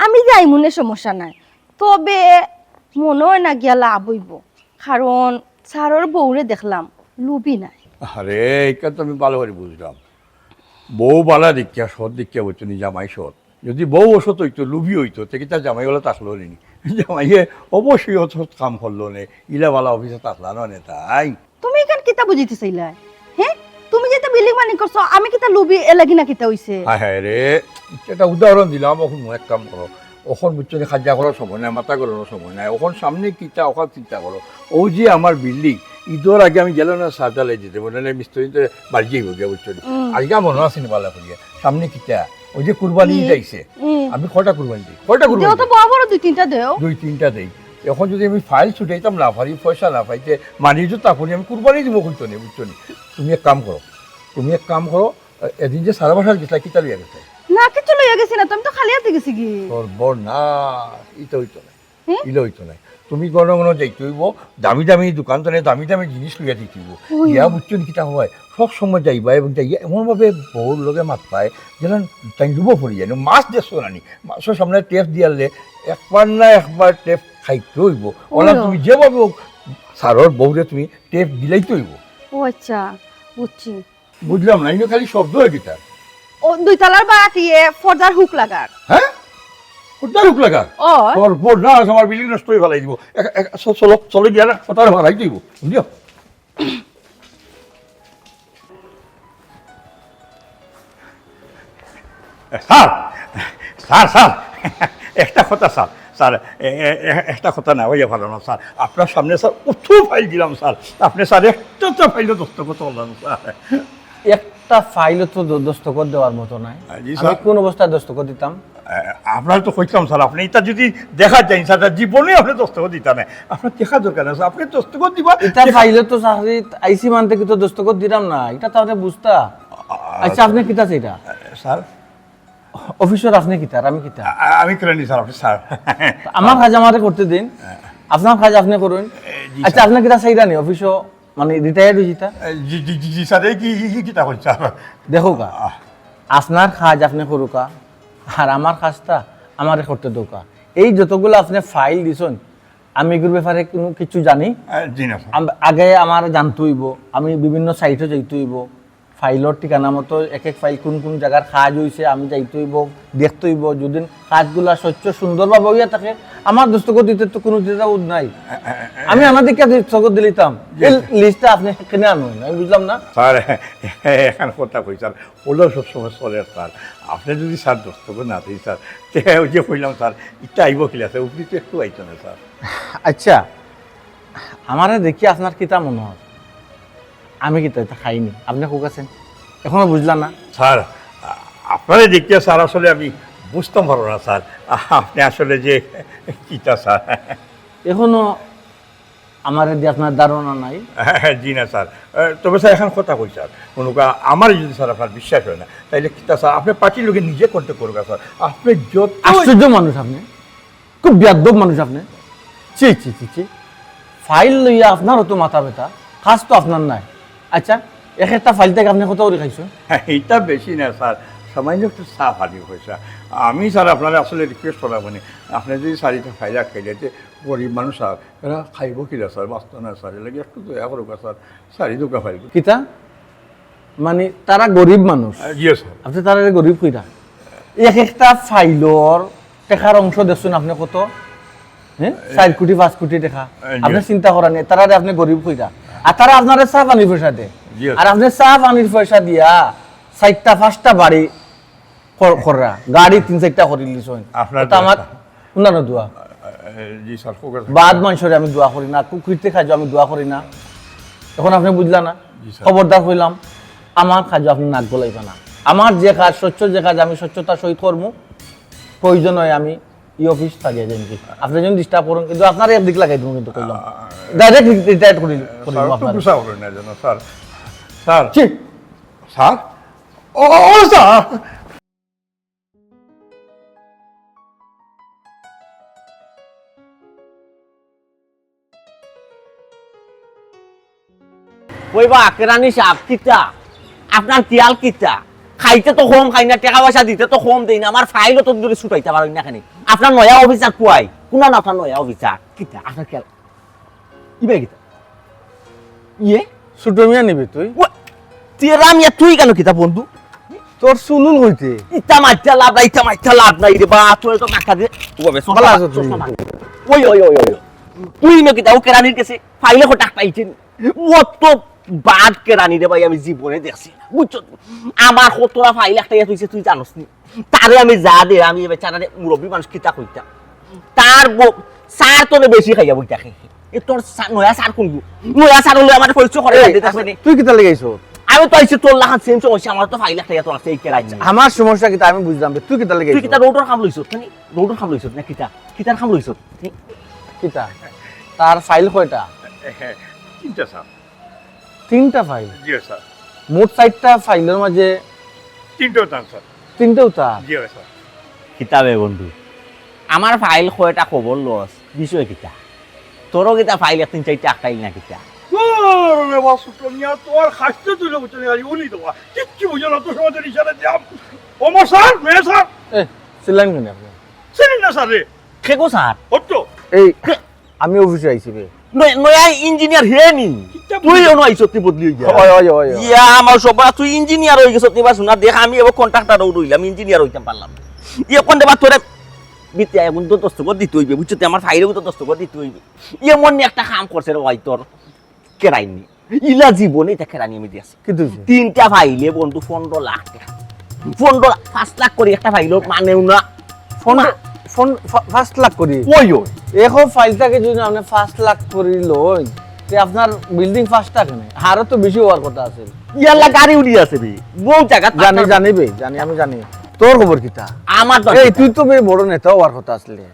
আমি যাইমুনে, সমস্যা নাই। তবে মনে হয় না গিয়া লাভ হইব, কারণ স্যারর বউরে দেখলাম, লুবি নাই। আরে, এটা তো আমি ভালো করে বুঝলাম। বউ বালা দেখিয়া, সৎ দেখিয়া, বুঝছো নি, জামাই সৎ। যদি বউ অসৎ হইতো, লুবি হইতো, তে কিতা জামাই ওলা থাকলো নি? জামাইয়ে অবশ্যই অসৎ কাম করলো নে, ইলা বালা অফিসে থাকলা না নে, তাই? তুমি ইখান কিতা বুঝিতে চাইলায়? হে? তুমি যেতা বিল্ডিং বানি করছো, আমি কিতা লুবি এর লাগি না কিতা হইছে? হায় হায় রে, এটা উদাহরণ দিলাম, অখন এক কাম করো। অখন বুঝছো নি, কাজিয়া করার সময় নাই, মাথা গরমর সময় নাই। অখন সামনে কিতা, অখন চিন্তা করো। ও যে আমার বিল্ডিং, ইদর আগে আমি গেলাম না, সার জ্বালাই দিতে, বলে না, মিস্ত্রি তো বাড়ি যাইব গিয়া, বুঝছো নি? হুম। আজকে মনে আছে নি বালা করিয়া, সামনে কিতা? ওই যে কুরবানি ঈদ আইছে। হুম। আমি কয়টা কুরবানি দেই? কয়টা কুরবানি দেও তো দেই? বড় বড় দুই তিনটা দেও। দুই তিনটা দেই। এখন যদি আমি ফাইল ছুটাইতাম না পারি, পয়সা না পাইতে, মানি তো তখনই আমি কুরবানি দিব কইতো নি, বুঝছো নি? তুমি এক কাম করো, তুমি এক কাম করো, এদিন যে সারা বাসার গেছিলা, কিতা লইয়া গেছে? না, কিচ্ছু লইয়া গেছি না, তুমি তো খালি হাতে গেছি কি? তোর বড় না, ইটা হইতো না। হুম? ইলা হইতো না। তুমি ঘন ঘন যাইতে অইবো, দামি দামি দোকান থনে দামি দামি জিনিস লইয়া দিতে অইবো। ওই। ইয়া বুঝছো নি কিতা অয়? সব সময় যাইবা এবং যাইয়া এমনভাবে বউর লগে মাতবায়, যেন তাইন লুভো পড়ি যায়। মাছ দেখছো না নি? মাছর সামনে টেপ দিয়ালে একবার না একবার টেপ খাইতে অইবো। অলা ওই। তুমি যেভাবে হোক, স্যারর বউরে তুমি টেপ দিলাইতে অইবো। ও আচ্ছা, বুঝছি। বুঝলাম না, ইনো খালি শব্দ অয় কিতা? ও, দুই তলার বাড়াটিয়ে পর্দার হুক লাগার। হ্যাঁ? পর্দার হুক লাগার? ও। সর্বনাশ, আমার বিল্ডিং নষ্ট করি ফালাই দিবো। এক, এক, চ-, চলো, চলো গিয়া না, কথা বাড়াই দিব, বুঝছো? স্যার, স্যার, স্যার, একটা কথা স্যার, স্যার, এ, এ, এ, একটা কথা না অইয়া পারে না স্যার, আপনার সামনে স্যার অত ফাইল দিলাম স্যার, আপনি স্যার একটা তো ফাইলও দস্তখত করলেন স্যার। একটা ফাইলও তো দ-, দস্তখত দেওয়ার মতো নাই। জি, আমি স্যার। কোন অবস্থায় দস্তখত দিতাম? এ, আপনার তো কইতাম স্যার, আপনি ইটা যদি দেখা যায় স্যার, তা জীবনে আপনি দস্তখত দিতা না। আপনার দেখা দরকার না স্যার, আপনি দস্তখত দিবা। ইটা ফাইলও তো স্যার, আইসি মানতে কি তো দস্তখত দিলাম না, ইটা তো আপনি বুঝতা। আ-, আচ্ছা, আপনি কিতা চাইরা? এ, স্যার। অফিসর আপনি কিতা আর আমি কিতা? আ-, আমি কেরানি স্যার, আপনি স্যার। আমার কাজ আমারে করতে দিন, আপনার কাজ আপনি করুন। এ, জি, আচ্ছা, স্যার। আপনি কিতা চাইরা নি অফিসও, মানে, রিটায়ার্ড অই যিতা? এ, জি, জি, জি, জি, স্যার, এই কি, কি, কি, কিতা কইন, স্যার? দেখউক্কা, আহ। আপনার কাজ আপনি করউক্কা, আর আমার কাজটা আমারে করতে দেউক্কা। এই যতগুলা আপনি ফাইল দিছইন, আমি ইগুর ব্যাপারে কুনু কিছু জানি? এ, জি না, স্যার। আম-, আগে আমার জানতে অইবো, আমি বিভিন্ন সাইটও যাইতে অইবো, ফাইলর ঠিকানা মতো এক এক ফাইল কুন কুন জাগার কাজ অইছে আমি যাইতে অইবো, দেখতে অইবো। যদি কাজগুলা স্বচ্ছ সুন্দরভাবে অইয়া থাকে, আমার দস্তখত দিতে তো কুনু দ্বিধাবোধ নাই। আমি আনা দেখিয়া দস্তখত দিলিতাম। জি, এই স্যার। লিস্টটা আপনি কেনে আনইন, আমি বুঝলাম না। স্যার, একখান কথা কই স্যার, অলা সবসময় চলের স্যার। আপনি যদি স্যার দস্তখত না দেইন স্যার, তে ওই যে কইলাম স্যার, ইটা আইবো কিলা স্যার, উপরে তো একটু আইতো না স্যার। আচ্ছা, আমারে দেখি আপনার কিতা মনে হয়? আমি কিতা ইতা খাইনি? আপনি কউক্কা চাইন? এখনো বুঝলা না? স্যার, আ-, আপনারে দেখিয়া স্যার আসলে আমি বুঝতাম পারলাম না স্যার। আ-, আপনি আসলে যে কিতা স্যার? এখনো আমারে দি আপনার ধারণা নাই? জি না স্যার। এ, তবে স্যার, একখান কথা কই স্যার, মনে করি আমারে যদি স্যার আপনার বিশ্বাস অয় না, তাইলে কিতা স্যার, আপনি পার্টির লগে নিজে কন্ট্যাক্ট করউক্কা স্যার। আপনি যত আশ্চর্য মানুষ আপনি। খুব বেয়াদব মানুষ আপনি। ছি, ছি, ছি, ছি। ফাইল লইয়া আপনার অত মাথা ব্যথা, কাজ তো আপনার নাই। আচ্ছা, এক একটা ফাইল থাকি আপনি কত করি খাইছইন? হ্যাঁ, ইটা বেশি না স্যার, সামান্য একটু চা পানির পয়সা। আমি স্যার আপনারে আসলে রিকোয়েস্ট করলাম, মানে, আপনি যদি চাইরটা ফাইল আটকাইলে, তে গরিব মানুষ স্যার, এরা খাইবো কিলা স্যার, বাঁচতো না স্যার, এর লাগি একটু দয়া করউক্কা স্যার, চাইর টুকরা ফাইল। কিতা? মানে, তারা গরিব মানুষ। আহ, জি, স্যার। আপনি তারারে গরিব কইরা? এক একটা ফাইলর টেকার অংশ দেখছইন আপনি কত? হ্যাঁ? চাইর কোটি, পাঁচ কোটি টেকা। আহ, জি। আপনি চিন্তা করা নাই, তারারে আপনি গরিব কইরা। আর তারা আপনারে চা পানির পয়সা দেয়। জি, স্যার। আর আপনি চা পানির পয়সা দিয়া চাইরটা, পাঁচটা বাড়ি কর-, কররা, গাড়ি তিন চাইরটা করি লিছইন। আপনার ওটা আমার দোয়া। উনারও দোয়া। এ, জি স্যার, ফোকাস। বাদ মানুষরে আমি দোয়া করি না, কুকীর্তি কাজও আমি দোয়া করি না। এখন আপনি বুঝলা না? জি স্যার। খবরদার কইলাম, আমার কাজও আপনি নাক গলাইবা না। আমার যে কাজ, স্বচ্ছ যে কাজ, আমি স্বচ্ছতার সহিত করমু। প্রয়োজন হয় আমি এই অফিস ছাড়িয়া যাইমু। আপনি যদি ডিস্টার্ব করেন, কিন্তু আপনার একদিক লাগাই দিমু কিন্তু কইলাম। আ, আ, ডাইরেক্ট রি-, রিটায়ার করি, করি স্যার, দিমু একটু আপনার। গুছা করেন না যেন, স্যার। স্যার। জি। স্যার? ও, ও, ও, স্যার। কইবা, কেরানি সাব, কিতা? আপনার খিয়াল কিতা? খাইতে তো কম খাই না, টেকা পয়সা দিতে তো কম দেই না, আমার ফাইলও তো দূরে ছুটাইতা পারইন না কেনে। আপনার নয়া অফিসার কুয়াই? কুনান আপনার নয়া অফিসার? কিতা? আপনার খিয়াল ইবায় কিতা? ইয়ে? ছোট মিয়া নিবি তুই? ওয়া, তেরা মিয়া তুই কেনে কিতা বন্ধু? তোর চুলুল কইতে? ইতা মাইত্তা লাভ নাই, ইতা মাইত্তা লাভ নাই রে বা, তোর তো মাথা দে। ও বে, ভালা আছো তুমি? চশমা ভাঙ। ওই, ওই, ওই, ওই, ওই। তুই না কিতা ও কেরানির গেছে ফাইলে কো টাকা পাইছেন। ও তো বাদ কেরানি রে ভাই, আমি জীবনে দেখছি না। বুঝছো তো? আমার কতটা ফাইল একটা ইয়া তুই, তুই জানোস নি? তারে আমি যা দে, আমি এ বেচারারে মুরব্বী মানুষ কিতা কইতাম। তার ব-, স্যার তো বেশি খাইয়া বই থাকে। এ তোর স্যার, নয়া স্যার কোন গো? নয়া স্যার হলে আমার পরিচয় করে এই, দিতে থাকবে নি। তুই কিতা লাগি আইছো? আমি তো আইছি তোর লাখান সেম সমস্যা, আমার তো ফাইল একটা ইয়া তো আছে, এই কেরাই। আমার সমস্যা কিতা আমি বুঝলাম না। তুই কিতা লাগি তুই আইছো? কিতা রোডর কাম লইছস? মানে রোডর কাম লইছস না কিতা? কিতার কাম লইছস? কিতা? তার ফাইল কয়টা? হ্যাঁ, তিনটা স্যার। তিনটা ফাইল? জি, স্যার। মোট চাইরটা ফাইলর মাঝে তিনটাও তান, স্যার। তিনটাও তার? জি, স্যার। কিতা বে বন্ধু, আমার ফাইল কয়টা খবর লস, বিষয় কিতা? তোরও কিতা ফাইল এক তিন চাইরটা আটকাইল না কিতা? আরে বাবা, ছোট মিয়া, তোমার খাইতে তুই লোক চলে গেলি, উনি দেওয়া। কিচ্ছু বুঝো না, তোর সমাজের ইশারা দিলাম। ও আমার স্যার, মেয়ে স্যার। এ, চিল্লান কেনে আপনি? চিনি না স্যার রে। কে গো স্যার? হতো। এই, আমি অফিসে আইছি বে। নয়া ইঞ্জিনিয়ার হে নি? কিতা তুই অনো আইছত নি বদলি অইয়া? ওই, ওই, ওই, ওই। ইয়া, আমার সব, তুই ইঞ্জিনিয়ার অই গেছত নি বা? শোনা দেখ, আমি এবার কন্ট্রাক্টর রইলাম, ইঞ্জিনিয়ার অইতাম পারলাম না। ইয়ে কোন দেবা তোরে বিতে এখন তো দস্তখত দিতে অইবে, বুঝছো? তুই আমার ফাইলে তো দস্তখত দিতে অইবে। ইয়ে মনে একটা কাম করছে রে ভাই, তোর কেরাইনি। ইলা জীবনে ইতা কেরানি আমি দিয়াছি। কি দিছে? তিনটা ফাইলে বন্ধু পনেরো লাখ টেকা। পনেরো লাখ, পাঁচ লাখ করি একটা ফাইলর মানেও না। ফোন ফোন ফা- পাঁচ লাখ করি। ওই ওই। এখন ফাইলটাকে যদি আপনি পাঁচ লাখ করি লই, তে আপনার বিল্ডিং পাঁচটা কেনে? আরো তো বেশি অওয়ার কথা আছে। ইয়াল্লা গাড়ি উড়ি আছে বে। বউ জায়গা জানি, জানি বে, জানি, আমি জানি। তোর খবর কিতা? আমার তো এই, তুই তো বে বড় নেতা অওয়ার কথা আসলে।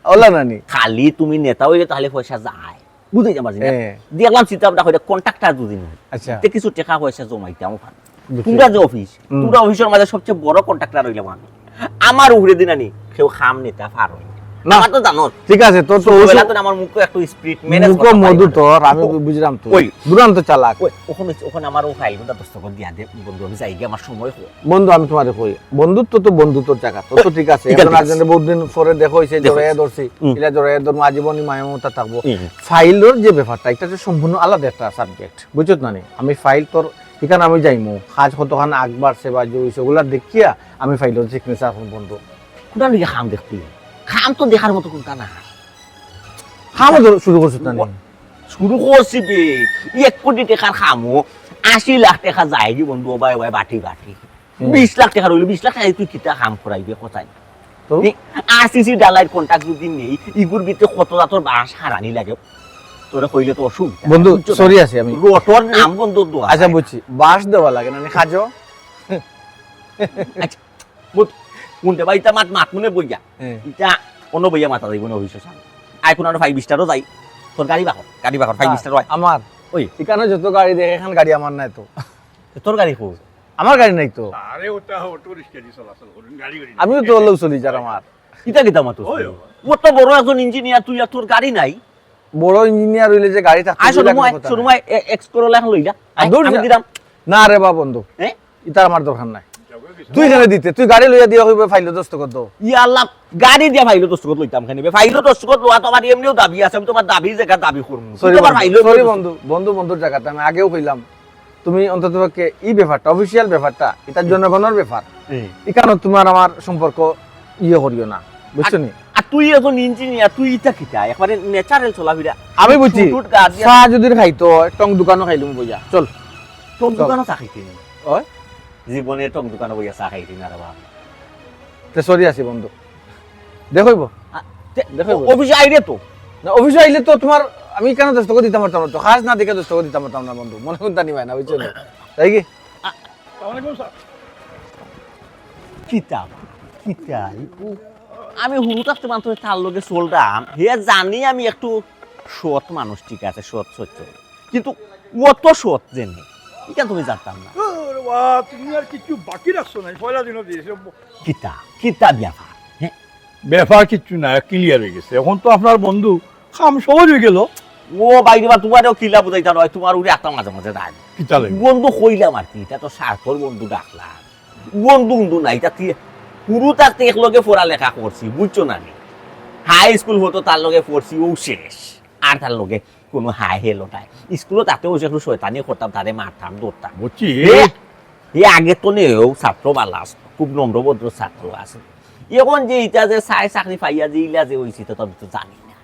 ওলা নানি। খালি তুমি নেতা অইলে তাহলে পয়সা যায়। বুঝাইতাম পারছি না। হ্যাঁ। দেখলাম চিন্তা ভাবনা করে কন্ট্রাক্টর যদি নাই। আচ্ছা। তে কিছু টেকা পয়সা জমাইতাম ওখানে। বুঝছি। তোমরা যে অফিস, হুম। তোমরা অফিসর মাঝে সবচেয়ে বড় কন্ট্রাক্টর অইলাম আমি। আমার উপরে দিন আনি কেউ কাম নিতা পারো না। না। আমার তো জানো। ঠিক আছে, তোর তো ছোটবেলা ওষুধ তো আমার মুখে একটু স্পিড ম্যানেজ মুখো মধু তোর, আমি বুঝলাম তো। ওই। দুরান্ত চালাক। ওই, ওখানে, ওখানে আমার ও ফাইল গুলা দস্তখত দিয়া দে, বন্ধু, আমি যাই গিয়া, আমার সময় হোক। বন্ধু, আমি তোমারে কই, বন্ধুত্ব তো বন্ধুত্বর জায়গা, তো তো ঠিক আছে। ঠিক আছে, এখন ঠিক আর আছে। জন্য বহুত দিন পরে দেখা হইছে, দেখা জড়াইয়া হইছে। ধরছি, হুম। ইলা জড়াইয়া ধরবো, আজীবনই মায়া মমতা থাকবো। হুম। ফাইলর যে ব্যাপারটা, এটা তো সম্পূর্ণ আলাদা একটা সাবজেক্ট, বুঝছত না নি? আমি ফাইল তোর এখানে আমি যাইমু, কাজ কতখান আগ বাড়ছে বা যে হইছে, ওগুলা দেখিয়া আমি ফাইলর সিগনেচার এখন বন্ধু। কোনটা লইয়া কাম দেখতে? কাম তো দেখার মতো কোনটা না। কামও ধর শুরু করছত না নি? শুরু করছি বে, এক কোটি টেকার কামও, আশি লাখ টেকা যায়গি বন্ধু, ও ভাই, ও ভাই, বাটি বাটি। হুম। বিশ লাখ টেকা রইল, বিশ লাখ টেকা তুই কিতা কাম করাইবে, কোথায়? তো? এই আরসিসি ডালাইর কন্ট্রাক্ট যদি নেই, ইগুর ভিতরে কত জাতর বাঁশ হারানি লাগে, তোরে কইলে তো অসুবিধা। বন্ধু, বুঝছো না? সরি আছি আমি। রোটর নাম বন্ধ দোয়া আচ্ছা, হয় না। বুঝছি, বাঁশ দেওয়া লাগে না নি, কাজও। আচ্ছা, বুঝ, কোনটা বা ইটা মাত, মাত মনে বইয়া। হ্যাঁ। ইটা অন্য বইয়া মাথা যাইব না অফিসর সামনে। আই কোন আরো ফাইভ স্টারও যাই, তোর গাড়ি বাকর, গাড়ি বাকর, ফাইভ স্টার হয়। আমার ওই। এখানে যত গাড়ি দেখে, এখান গাড়ি আমার নাই তো। তো তোর গাড়ি কই? আমার গাড়ি নাই তো। আরে ওটা অটো রিক্সা দিয়ে চলাচল করুন, গাড়ি গাড়ি। আমিও তো লোক চলি যার আমার। ইটা কিতা মাতুস? ওই, ও তো বড় একজন ইঞ্জিনিয়ার, তুই আর তোর গাড়ি নাই? বড় ইঞ্জিনিয়ার হইলে যে গাড়ি থাকতো, আয় বুঝলে শোরুম, একটা আয় কথা। শোরুম, আয়, এ- এক্স করোলা এখন লইলা। আয়, দূর আমি যা। দিলাম। না রে বা বন্ধু, হ্যাঁ? এটা আমার দরকার নাই। তুই এখানে দিতে, তুই গাড়ি লইয়া দিয়া কইবে ফাইল দস্তখত দাও। ইয়া আল্লাহ, গাড়ি দিয়া ফাইল দস্তখত লইতাম কেনে বে? ফাইল দস্তখত লওয়া তো আমার এমনিও দাবি আছে, আমি তোমার দাবি জায়গা দাবি করমু। তুই সরি তো আমার বন্ধু, ফাইল সরি দস্তখত- বন্ধু, বন্ধু বন্ধুর জায়গাতে আমি আগেও কইলাম, তুমি অন্তত পক্ষে এই ব্যাপারটা, অফিসিয়াল ব্যাপারটা, এটা জনগণের ব্যাপার। হুম। এখানে তোমার আমার সম্পর্ক ইয়ে করিও না, বুঝছো নি? আর তুই এখন ইঞ্জিনিয়ার, তুই ইটা কিতা? একবারে ন্যাচারাল চলাফেরা। আমি বুঝছি, ছুটুট গা দিয়া- চা যদি খাইতো, টং দোকানও খাইলুম বইয়া। চল। টং চল। দোকানও চা খাইতে নি? ওই? জীবনে টং দোকানও বইয়া চা খাইতে না রে বাবা। তে সরি আছি বন্ধু, দেখইব। আ, তে, দেখো ও- অফিসে আইরে তো। না, অফিসে আইলে তো তোমার আমি কেন দস্তখত দিতাম পারতাম না, তো কাজ না দেখে দস্তখত দিতাম পারতাম না বন্ধু, মনে করতে নিবায় না, বুঝছো না? তাই কি? আসসালামু আলাইকুম স্যার। কিতা, কিতা, ই কু-, আমি হুরু থাকতে মাত্র তার লগে চলতাম, হে জানি আমি একটু সৎ মানুষ, ঠিক আছে, সৎ সচ্ছল, কিন্তু অত সৎ যে নেই, এটা তুমি জানতাম না। ওরে বাবা, তুমি আর কিছু বাকি রাখছো না, পয়লা দিনও দিয়েছো। কিতা, কিতা ব্যাপার? হ্যাঁ? ব্যাপার কিচ্ছু না, ক্লিয়ার হয়ে গেছে। এখন তো আপনার বন্ধু কাম সহজ হয়ে গেল। ও বাইরে বা তোমারও কিলা বুঝাইতা নয়, তোমার উড়ে একটা মাঝে মাঝে রাগ। কিতা লাগে? বন্ধু কইলাম আর কি, এটা তো স্বার্থর বন্ধু ডাকলাম। বন্ধু বন্ধু নাই, তা তুই হুরু থাকতে এক লগে পড়ালেখা করছি, বুঝছো না নি? হাই স্কুল হতো তার লগে পড়ছি, ও শেষ। আর তার লগে কোনো হাই হেলো নাই। স্কুলো তাতে ওই একটু শয়তানি করতাম, তারে মারতাম, ধরতাম। বুঝছি। এ, এ আগে তো নেও ছাত্র বালা আছে, খুব নম্র ভদ্র ছাত্র আছে। এখন যে ইটা যে চাই চাকরি পাইয়া যে ইলা যে হইছে, তা তো আমি তো জানি না,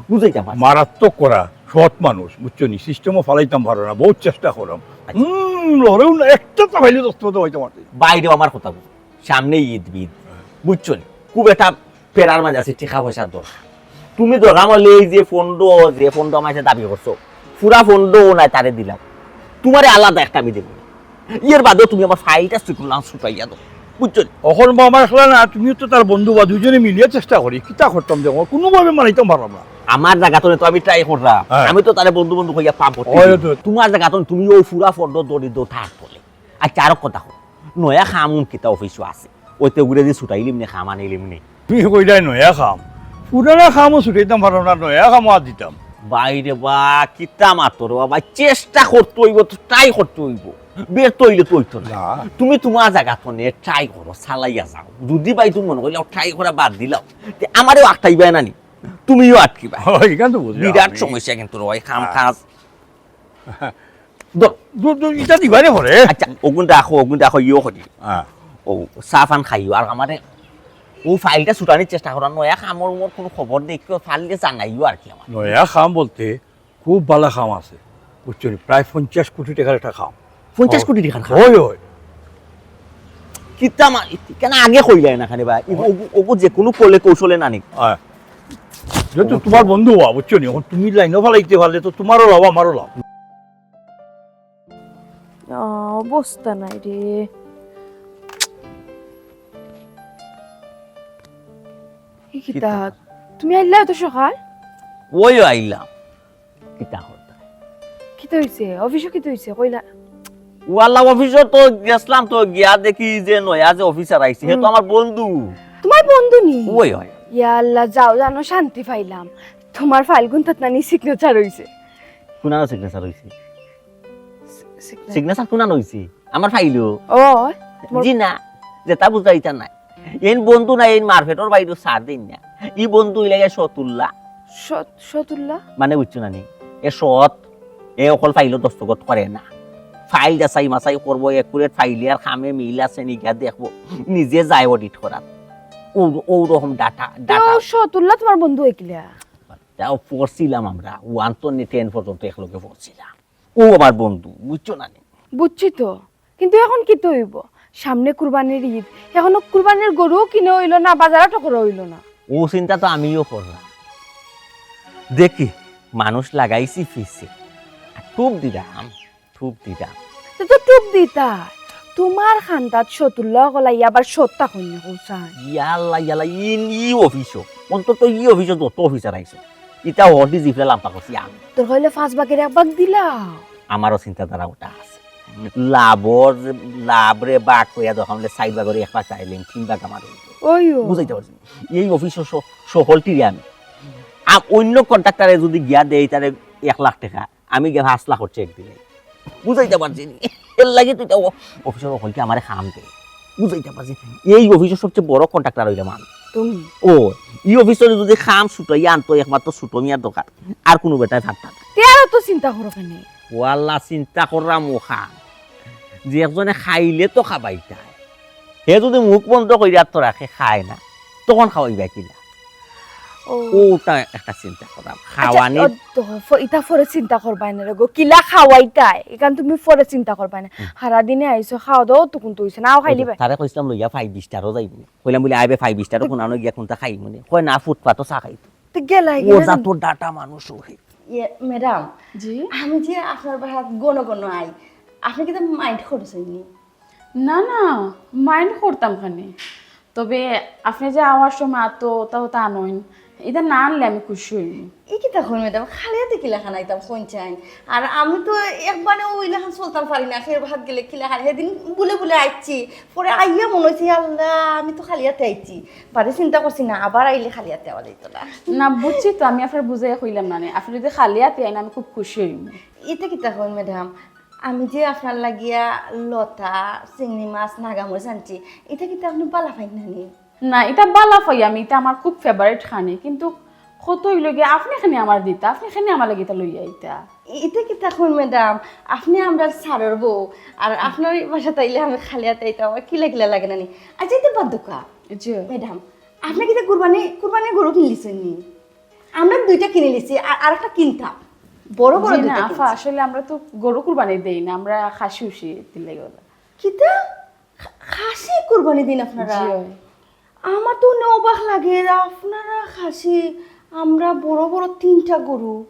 বুঝাইতাম পারছি না। মারাত্মক করা, সৎ মানুষ, বুঝছো নি? সিস্টেমও ফালাইতাম পারো না, বহুত চেষ্টা করলাম। হুম, লড়েও না, একটা তো পাইলে দস্তখত হইতে পারতে। বাইরেও আমার কথা বুঝো, সামনে ঈদ বিদ, বুঝছো নি? খুব একটা পেরার মাঝে আছে, টেকা পয়সার দরকার। তুমি ধরা মারলে এই যে ফন্ড, যে ফন্ড আমার কাছে দাবি করছো, পুরা ফন্ড নাই, তারে দিলাম, তোমারে আলাদা একটা আমি দিব। এর বাদেও তুমি আমার ফাইলটা সিকুলান ছুটাইয়া দাও, বুঝছো নি? অখন বাবা একলা না, তুমিও তো তার বন্ধু বা দুইজনে মিলিয়ে চেষ্টা করি, কিতা করতাম দেখো, কোনোভাবে মানাইতাম পারলাম না। আমার জায়গা তো তো আমি ট্রাই করলাম, হ্যাঁ। আমি তো তারে বন্ধু বন্ধু কইয়া পাম্প করতে ওই দিই। তো। তোমার জায়গা তো তুমি ও পুরা ফন্ড দড়ি দো থাক বলে। আচ্ছা, আরো কথা কও, নয়া কাম উম কিতা অফিসও আছে, ওইতে ঘুরে দিয়ে ছুটাইলিম নে, কাম আনিলিম নে। তুমি কইলাই নয়া কাম, পুরানা কামও ছুটাইতাম পারলাম না, নয়া কামও আর দিতাম। বাইরে বা, কিতা মাতর বাবা, চেষ্টা করতে অইবো তো, ট্রাই করতে অইবো। ব্যর্থ অইলে তো অইতো না। না। তুমি তুমার জাগাত থনে ট্রাই করো, চালাইয়া যাও। যদি ভাই তুমি মনে করলে ট্রাই করা বাদ দিলাও, তে আমারেও আটকাইবায় না নি, তুমিও আটকিবায়। অয়, ইখান তো বুঝি বিরাট আমি। সমস্যা কিন্তু রয়, কাম হ্যাঁ। কাজ। ধর। দূর, দূর, ইটা দিবায় রে পরে। আচ্ছা, অগুন রাখো, অগুন রাখো, ইয়ো করি। হ্যাঁ। ও, চা পান খাইও, আর আমারে ও ফাইলটা ছুটানির চেষ্টা করো, নয়া কামর মোর কুনু খবর দেখিও, পারলে জানাইও আর কি আমার। নয়া কাম বলতে খুব ভালা কাম আছে, বুঝছো নি? প্রায় পঞ্চাশ কোটি টেকার একটা কাম। পঞ্চাশ কোটি টেকার কাম? অয়, অয়। কিতা মা-, কেনে আগে কইলায় না কেনে বা? ই-, অগু, অগু যে কুনু কলে কৌশলে না নি। হ্যাঁ। যেহেতু তুমার বন্ধু অওয়া, বুঝছো নি? অখন তুমি লাইনও ফালাইতে পারলে তো তুমারও লাভ, আমারও লাভ। আহ, অবস্থা নাই রে। এ কিতা? কিতা? তুমি আইলা এত সকাল? অয় আইলাম। কিতা করতা? কিতা অইছে? অফিসো কিতা অইছে? কইলা? ওয়াল্লা, অফিসো তো গেছলাম, তো গিয়া দেখি যে নয়া যে অফিসার আইছে, হে তো হুম। আমার বন্ধু। তুমার বন্ধু নি? অয়, অয়। ইয়া আল্লাহ, যাও, জানো শান্তি পাইলাম। তুমার ফাইলগুন তাত নানি সিগনেচার অইছে। কুনানো সিগনেচার অইছে? সি-, সিগনেচার। সিগনেচার কুনানো অইছে? আমার ফাইলো? ও, তুমার জি না, যেটা বুঝাইতা নাই। এইন বন্ধু না, এইন মারফেটর বাইরে সার দিন না। ই বন্ধু ইলাগে শতুল্লা। শত-, শতুল্লা? মানে বুঝছো না নি? এ সৎ, এ অকল ফাইলো দস্তখত করে না। ফাইল যাচাই মাচাই করবো, একুরেট ফাইলে আর কামে মিল আছে নি গিয়া দেখবো। নিজে যায় অডিট করার। ও, ও রকম ডাটা, ডাটা। তো শতুল্লা তুমার বন্ধু অয় কিলা? তাও পড়ছিলাম আমরা, ওয়ান তো নি টেন পর্যন্ত একলগে পড়ছিলাম। ও আমার বন্ধু, বুঝছো না নি? বুঝছি তো, কিন্তু অখন কিতা অইবো? সামনে কুরবানির ঈদ, অখনো কুরবানির গরুও কিনা অইলো না, বাজার আটো করা অইলো না। ও চিন্তা তো আমিও করলাম, দেখি মানুষ লাগাইছি পিছে, আর টুপ দিলাম, টুপ দিলাম। তো, তো টুপ দিতা, তুমার খান্দাত শতুল্লা অকল আইয়া আবার সৎ থাকইন নি কও চাই। ইয়াল্লা, ইয়াল্লা, ই, ই অফিসো, অন্তত ই অফিসো যত অফিসার আইছে, ইতা হদি জিফলে লাম্পা করছি আমি। তোর হইলে পাঁচ ভাগের এক ভাগ দিলাও। আমারও চিন্তাধারা ওটা আছে। লাভর, লাভরে ভাগ কইয়া যখন হলে চাইর ভাগর এক ভাগ চাইলেন, তিন ভাগ আমার হইল। ওই ও। বুঝাইতে পারছি। এই অফিসর স-, সকলটিরে আমি। আর অন্য কন্ট্রাক্টরে যদি গিয়া দেই, তারে এক লাখ টাকা, আমি গিয়া পাঁচ লাখ হচ্ছে একদিনে। বুঝাইতে পারছি নি? এর লাগি তুই তো অ-, অফিসর সকলকে আমারে খাম দে। বুঝাইতে পারছি। এই অফিসর সবচেয়ে বড় কন্ট্রাক্টর হইলাম আমি। তুমি? ও, এই অফিসর যদি খাম ছুটাইয়া আনতো, একমাত্র ছুটো মিয়ার দরকার। আর কোনো বেটায় পারতা না। তে আরো তো চিন্তা করো কেনে? ওয়াল্লা চিন্তা করলাম ওখান। যে একজনে খাইলে তো খাবাইতায়। হে যদি মুখ বন্ধ করিয়া তো রাখে, খায় না, তখন খাওয়াইবা কিলা? ও। ওটা একটা চিন্তা করলাম। আচ্ছা, খাওয়ানি। ও তো ফ-, ইটা পরে চিন্তা করবায় না রে গো। কিলা খাওয়াইতায়? ইখান তুমি পরে চিন্তা করবায় না। হুম। সারাদিনে আইছো, খাওয়া দাওয়া তো কুন্তা অইছে না, আও খাইলিবায়। তারে কইছিলাম লইয়া five star-ও যাইবো। কইলাম বলে, "আইবে five star-ও কোনানো গিয়া কুন্তা খাইমু নে।" কয়, "না, ফুটপাতও চা খাইতো।" তো গেলাই ও গেলাই। যত ডাটা মানুষ ওহে। ইয়ে, ম্যাডাম, জি? আমি যে আপনার বাসাত ঘন ঘন আই, আপনে কিতা mind করছইন নি? না, না, mind করতাম কেনে। তবে আপনে যে আওয়ার সময় আতো, ওটা ওটা আনইন, ইটা না আনলে আমি খুশি অইমু। ই কিতা কইন ম্যাডাম, খালি আতে কিলাখান আইতাম কইন চাইন। আর আমি তো একবারে ওই লাখান চলতাম পারি না, খের ভাত গেলে কিলাখান। সেদিন বুলে বুলে আইছি, পরে আইয়া মনে অইছে, "আল্লাহ, আমি তো খালি আতে আইছি।" বারে চিন্তা করছি না, আবার আইলে খালি আতে আওয়া যাইতো না। না, বুঝছি তো, আমি আপনারে বুঝাইয়া কইলাম না নে। আপনে যদি খালি আতে আইন, আমি খুব খুশি অইমু। ইটা কিতা কইন ম্যাডাম, আমি যে আপনার লাগিয়া লতা, চিংড়ি মাছ, নাগা মরিচ আনছি, ইটা কিতা আপনে বালা পাইন না নি? না, ইটা বালা পাই আমি, ইটা আমার খুব favourite খানি, কিন্তু কত অইলো গিয়া আপনে কেনে আমার দিতা, আপনে কেনে আমার লাগি ইটা লইয়া আইতা। ইটা কিতা কইন ম্যাডাম, আপনে আমরার স্যারর বউ, আর আপনার এই বাসাত আইলে আমি খালি আতে আইতাম, আমার কিলা কিলা লাগে না নি? আচ্ছা, ইটা বাদ দেউক্কা। জি। ম্যাডাম, আপনে কিতা কুরবানি, কুরবানির গরু কিনলিছইন নি? আমরা দুইটা কিনিলিছি, আর আরেকটা কিনতাম। বড় বড় জি না, দুইটা আফা, কিনছি। আসলে আমরা তো গরু কুরবানি দেই না, আমরা খাসি উসি দিলে গেল। কিতা? খা-, খাসি কুরবানি দিন আপনারা? জি, অয়। আমার তো অনেক অবাক লাগে, আপনারা খাসি, আমরা বড় বড় তিনটা গরু।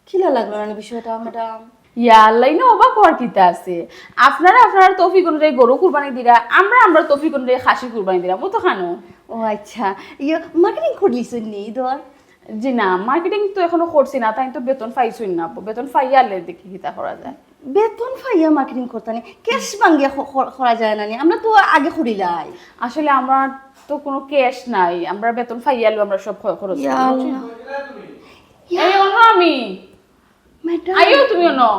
কিলা লাগলো না বিষয়টা, ম্যাডাম? ইয়া আল্লাহ, ইনো অবাক অওয়ার কিতা আছে? আপনারা আপনারার তৌফিক অনুযায়ী গরু কুরবানি দিরা, আমরা আমরার তৌফিক অনুযায়ী খাসি কুরবানি দিরা, মতো খানো। ও আচ্ছা, ইয়ে, marketing করলিছইন নি ঈদর? জি না, marketing তো এখনো করছি না, তাইন তো বেতন পাইছইন না, বেতন পাইয়া আলে দেখি কিতা করা যায়। বেতন পাইয়া marketing করতা নি, cash ভাঙ্গিয়া খ-, খ-, করা যায় না নি? আমরা তো আগে করিলাই। আসলে আমার তো কোনো cash নাই, আমরা বেতন পাইয়া আলে আমরা সব খয় খরচ করি। ইয়া আল্লাহ। এই অনো আমি। ম্যাডাম। আইও তুমি অনো।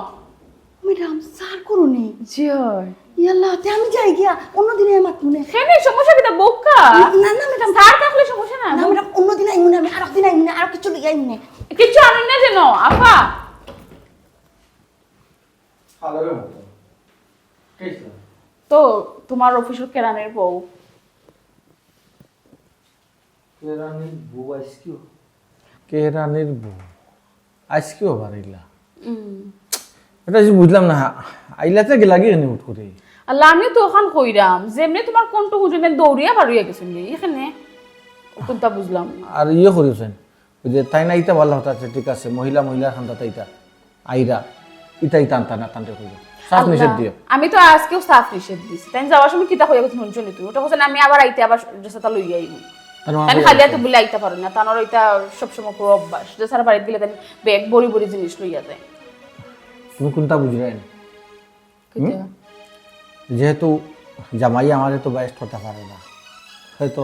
ম্যাডাম, স্যার করুনি। জি অয়। ইয়াল্লা, তে আমি যাই গিয়া, অন্য দিনে মাতমুনে। কেনে, সমস্যা কিতা, বউক্কা? না, না, ম্যাডাম। স্যার থাকলে সমস্যা না। না, ম্যাডাম, অন্য দিন আইমুনে আমি, আরক দিন আইমুনে, আরক কিছু লইয়া আইমুনে। কিছু আনইন না যেন, আফা। হ্যালো, কে আইছে? তো, তোমার অফিসর কেরানির বউ। কেরানির বউ আইজকেও? কেরানির বউ আইজকেও আবার আইলা? হুম। এটা যে বুঝলাম না, আইলা তে গেলাগি কেনে হুট করি? আল্লাহ, আমিও তো অখান কইরাম, যেমনে তোমার কণ্ঠ হুনছি, এমনে দৌড়িয়া বারইয়া গেছইন গি, এখানে কুনটা বুঝলাম না। আর ইয়ে করি হোসেন, ওই যে তাইন আইতা ভালা কথা আছে, ঠিক আছে, মহিলা মহিলার খান্দাত আইতা, আইরা, ইতা ইতা আনতা না, তানরে কইবা। সাফ আল্লাহ, নিষেধ দিও। আমি তো আইজকেও সাফ নিষেধ দিছি। তাইন যাওয়ার সময় কিতা কইয়া গেছইন হুনছো নি তুমি? ওটা কইছইন, "আমি আবার আইতে আবার ড্রেস এটা লইয়া আইমু।" তার মানে তাইন খালি আইতা আইতে বলে আইতা পারইন না, তানর ইটা সবসময় খুব অভ্যাস। যে সারা বাড়িত গেলে তাইন ব্যাগ ভরি ভরি জিনিস লইয়া যায়। তুমি কুনটা বুঝরায় না? কিতা? হুম? যেহেতু জামাই আমারে তো বাইশ করতা পারে না, হয়তো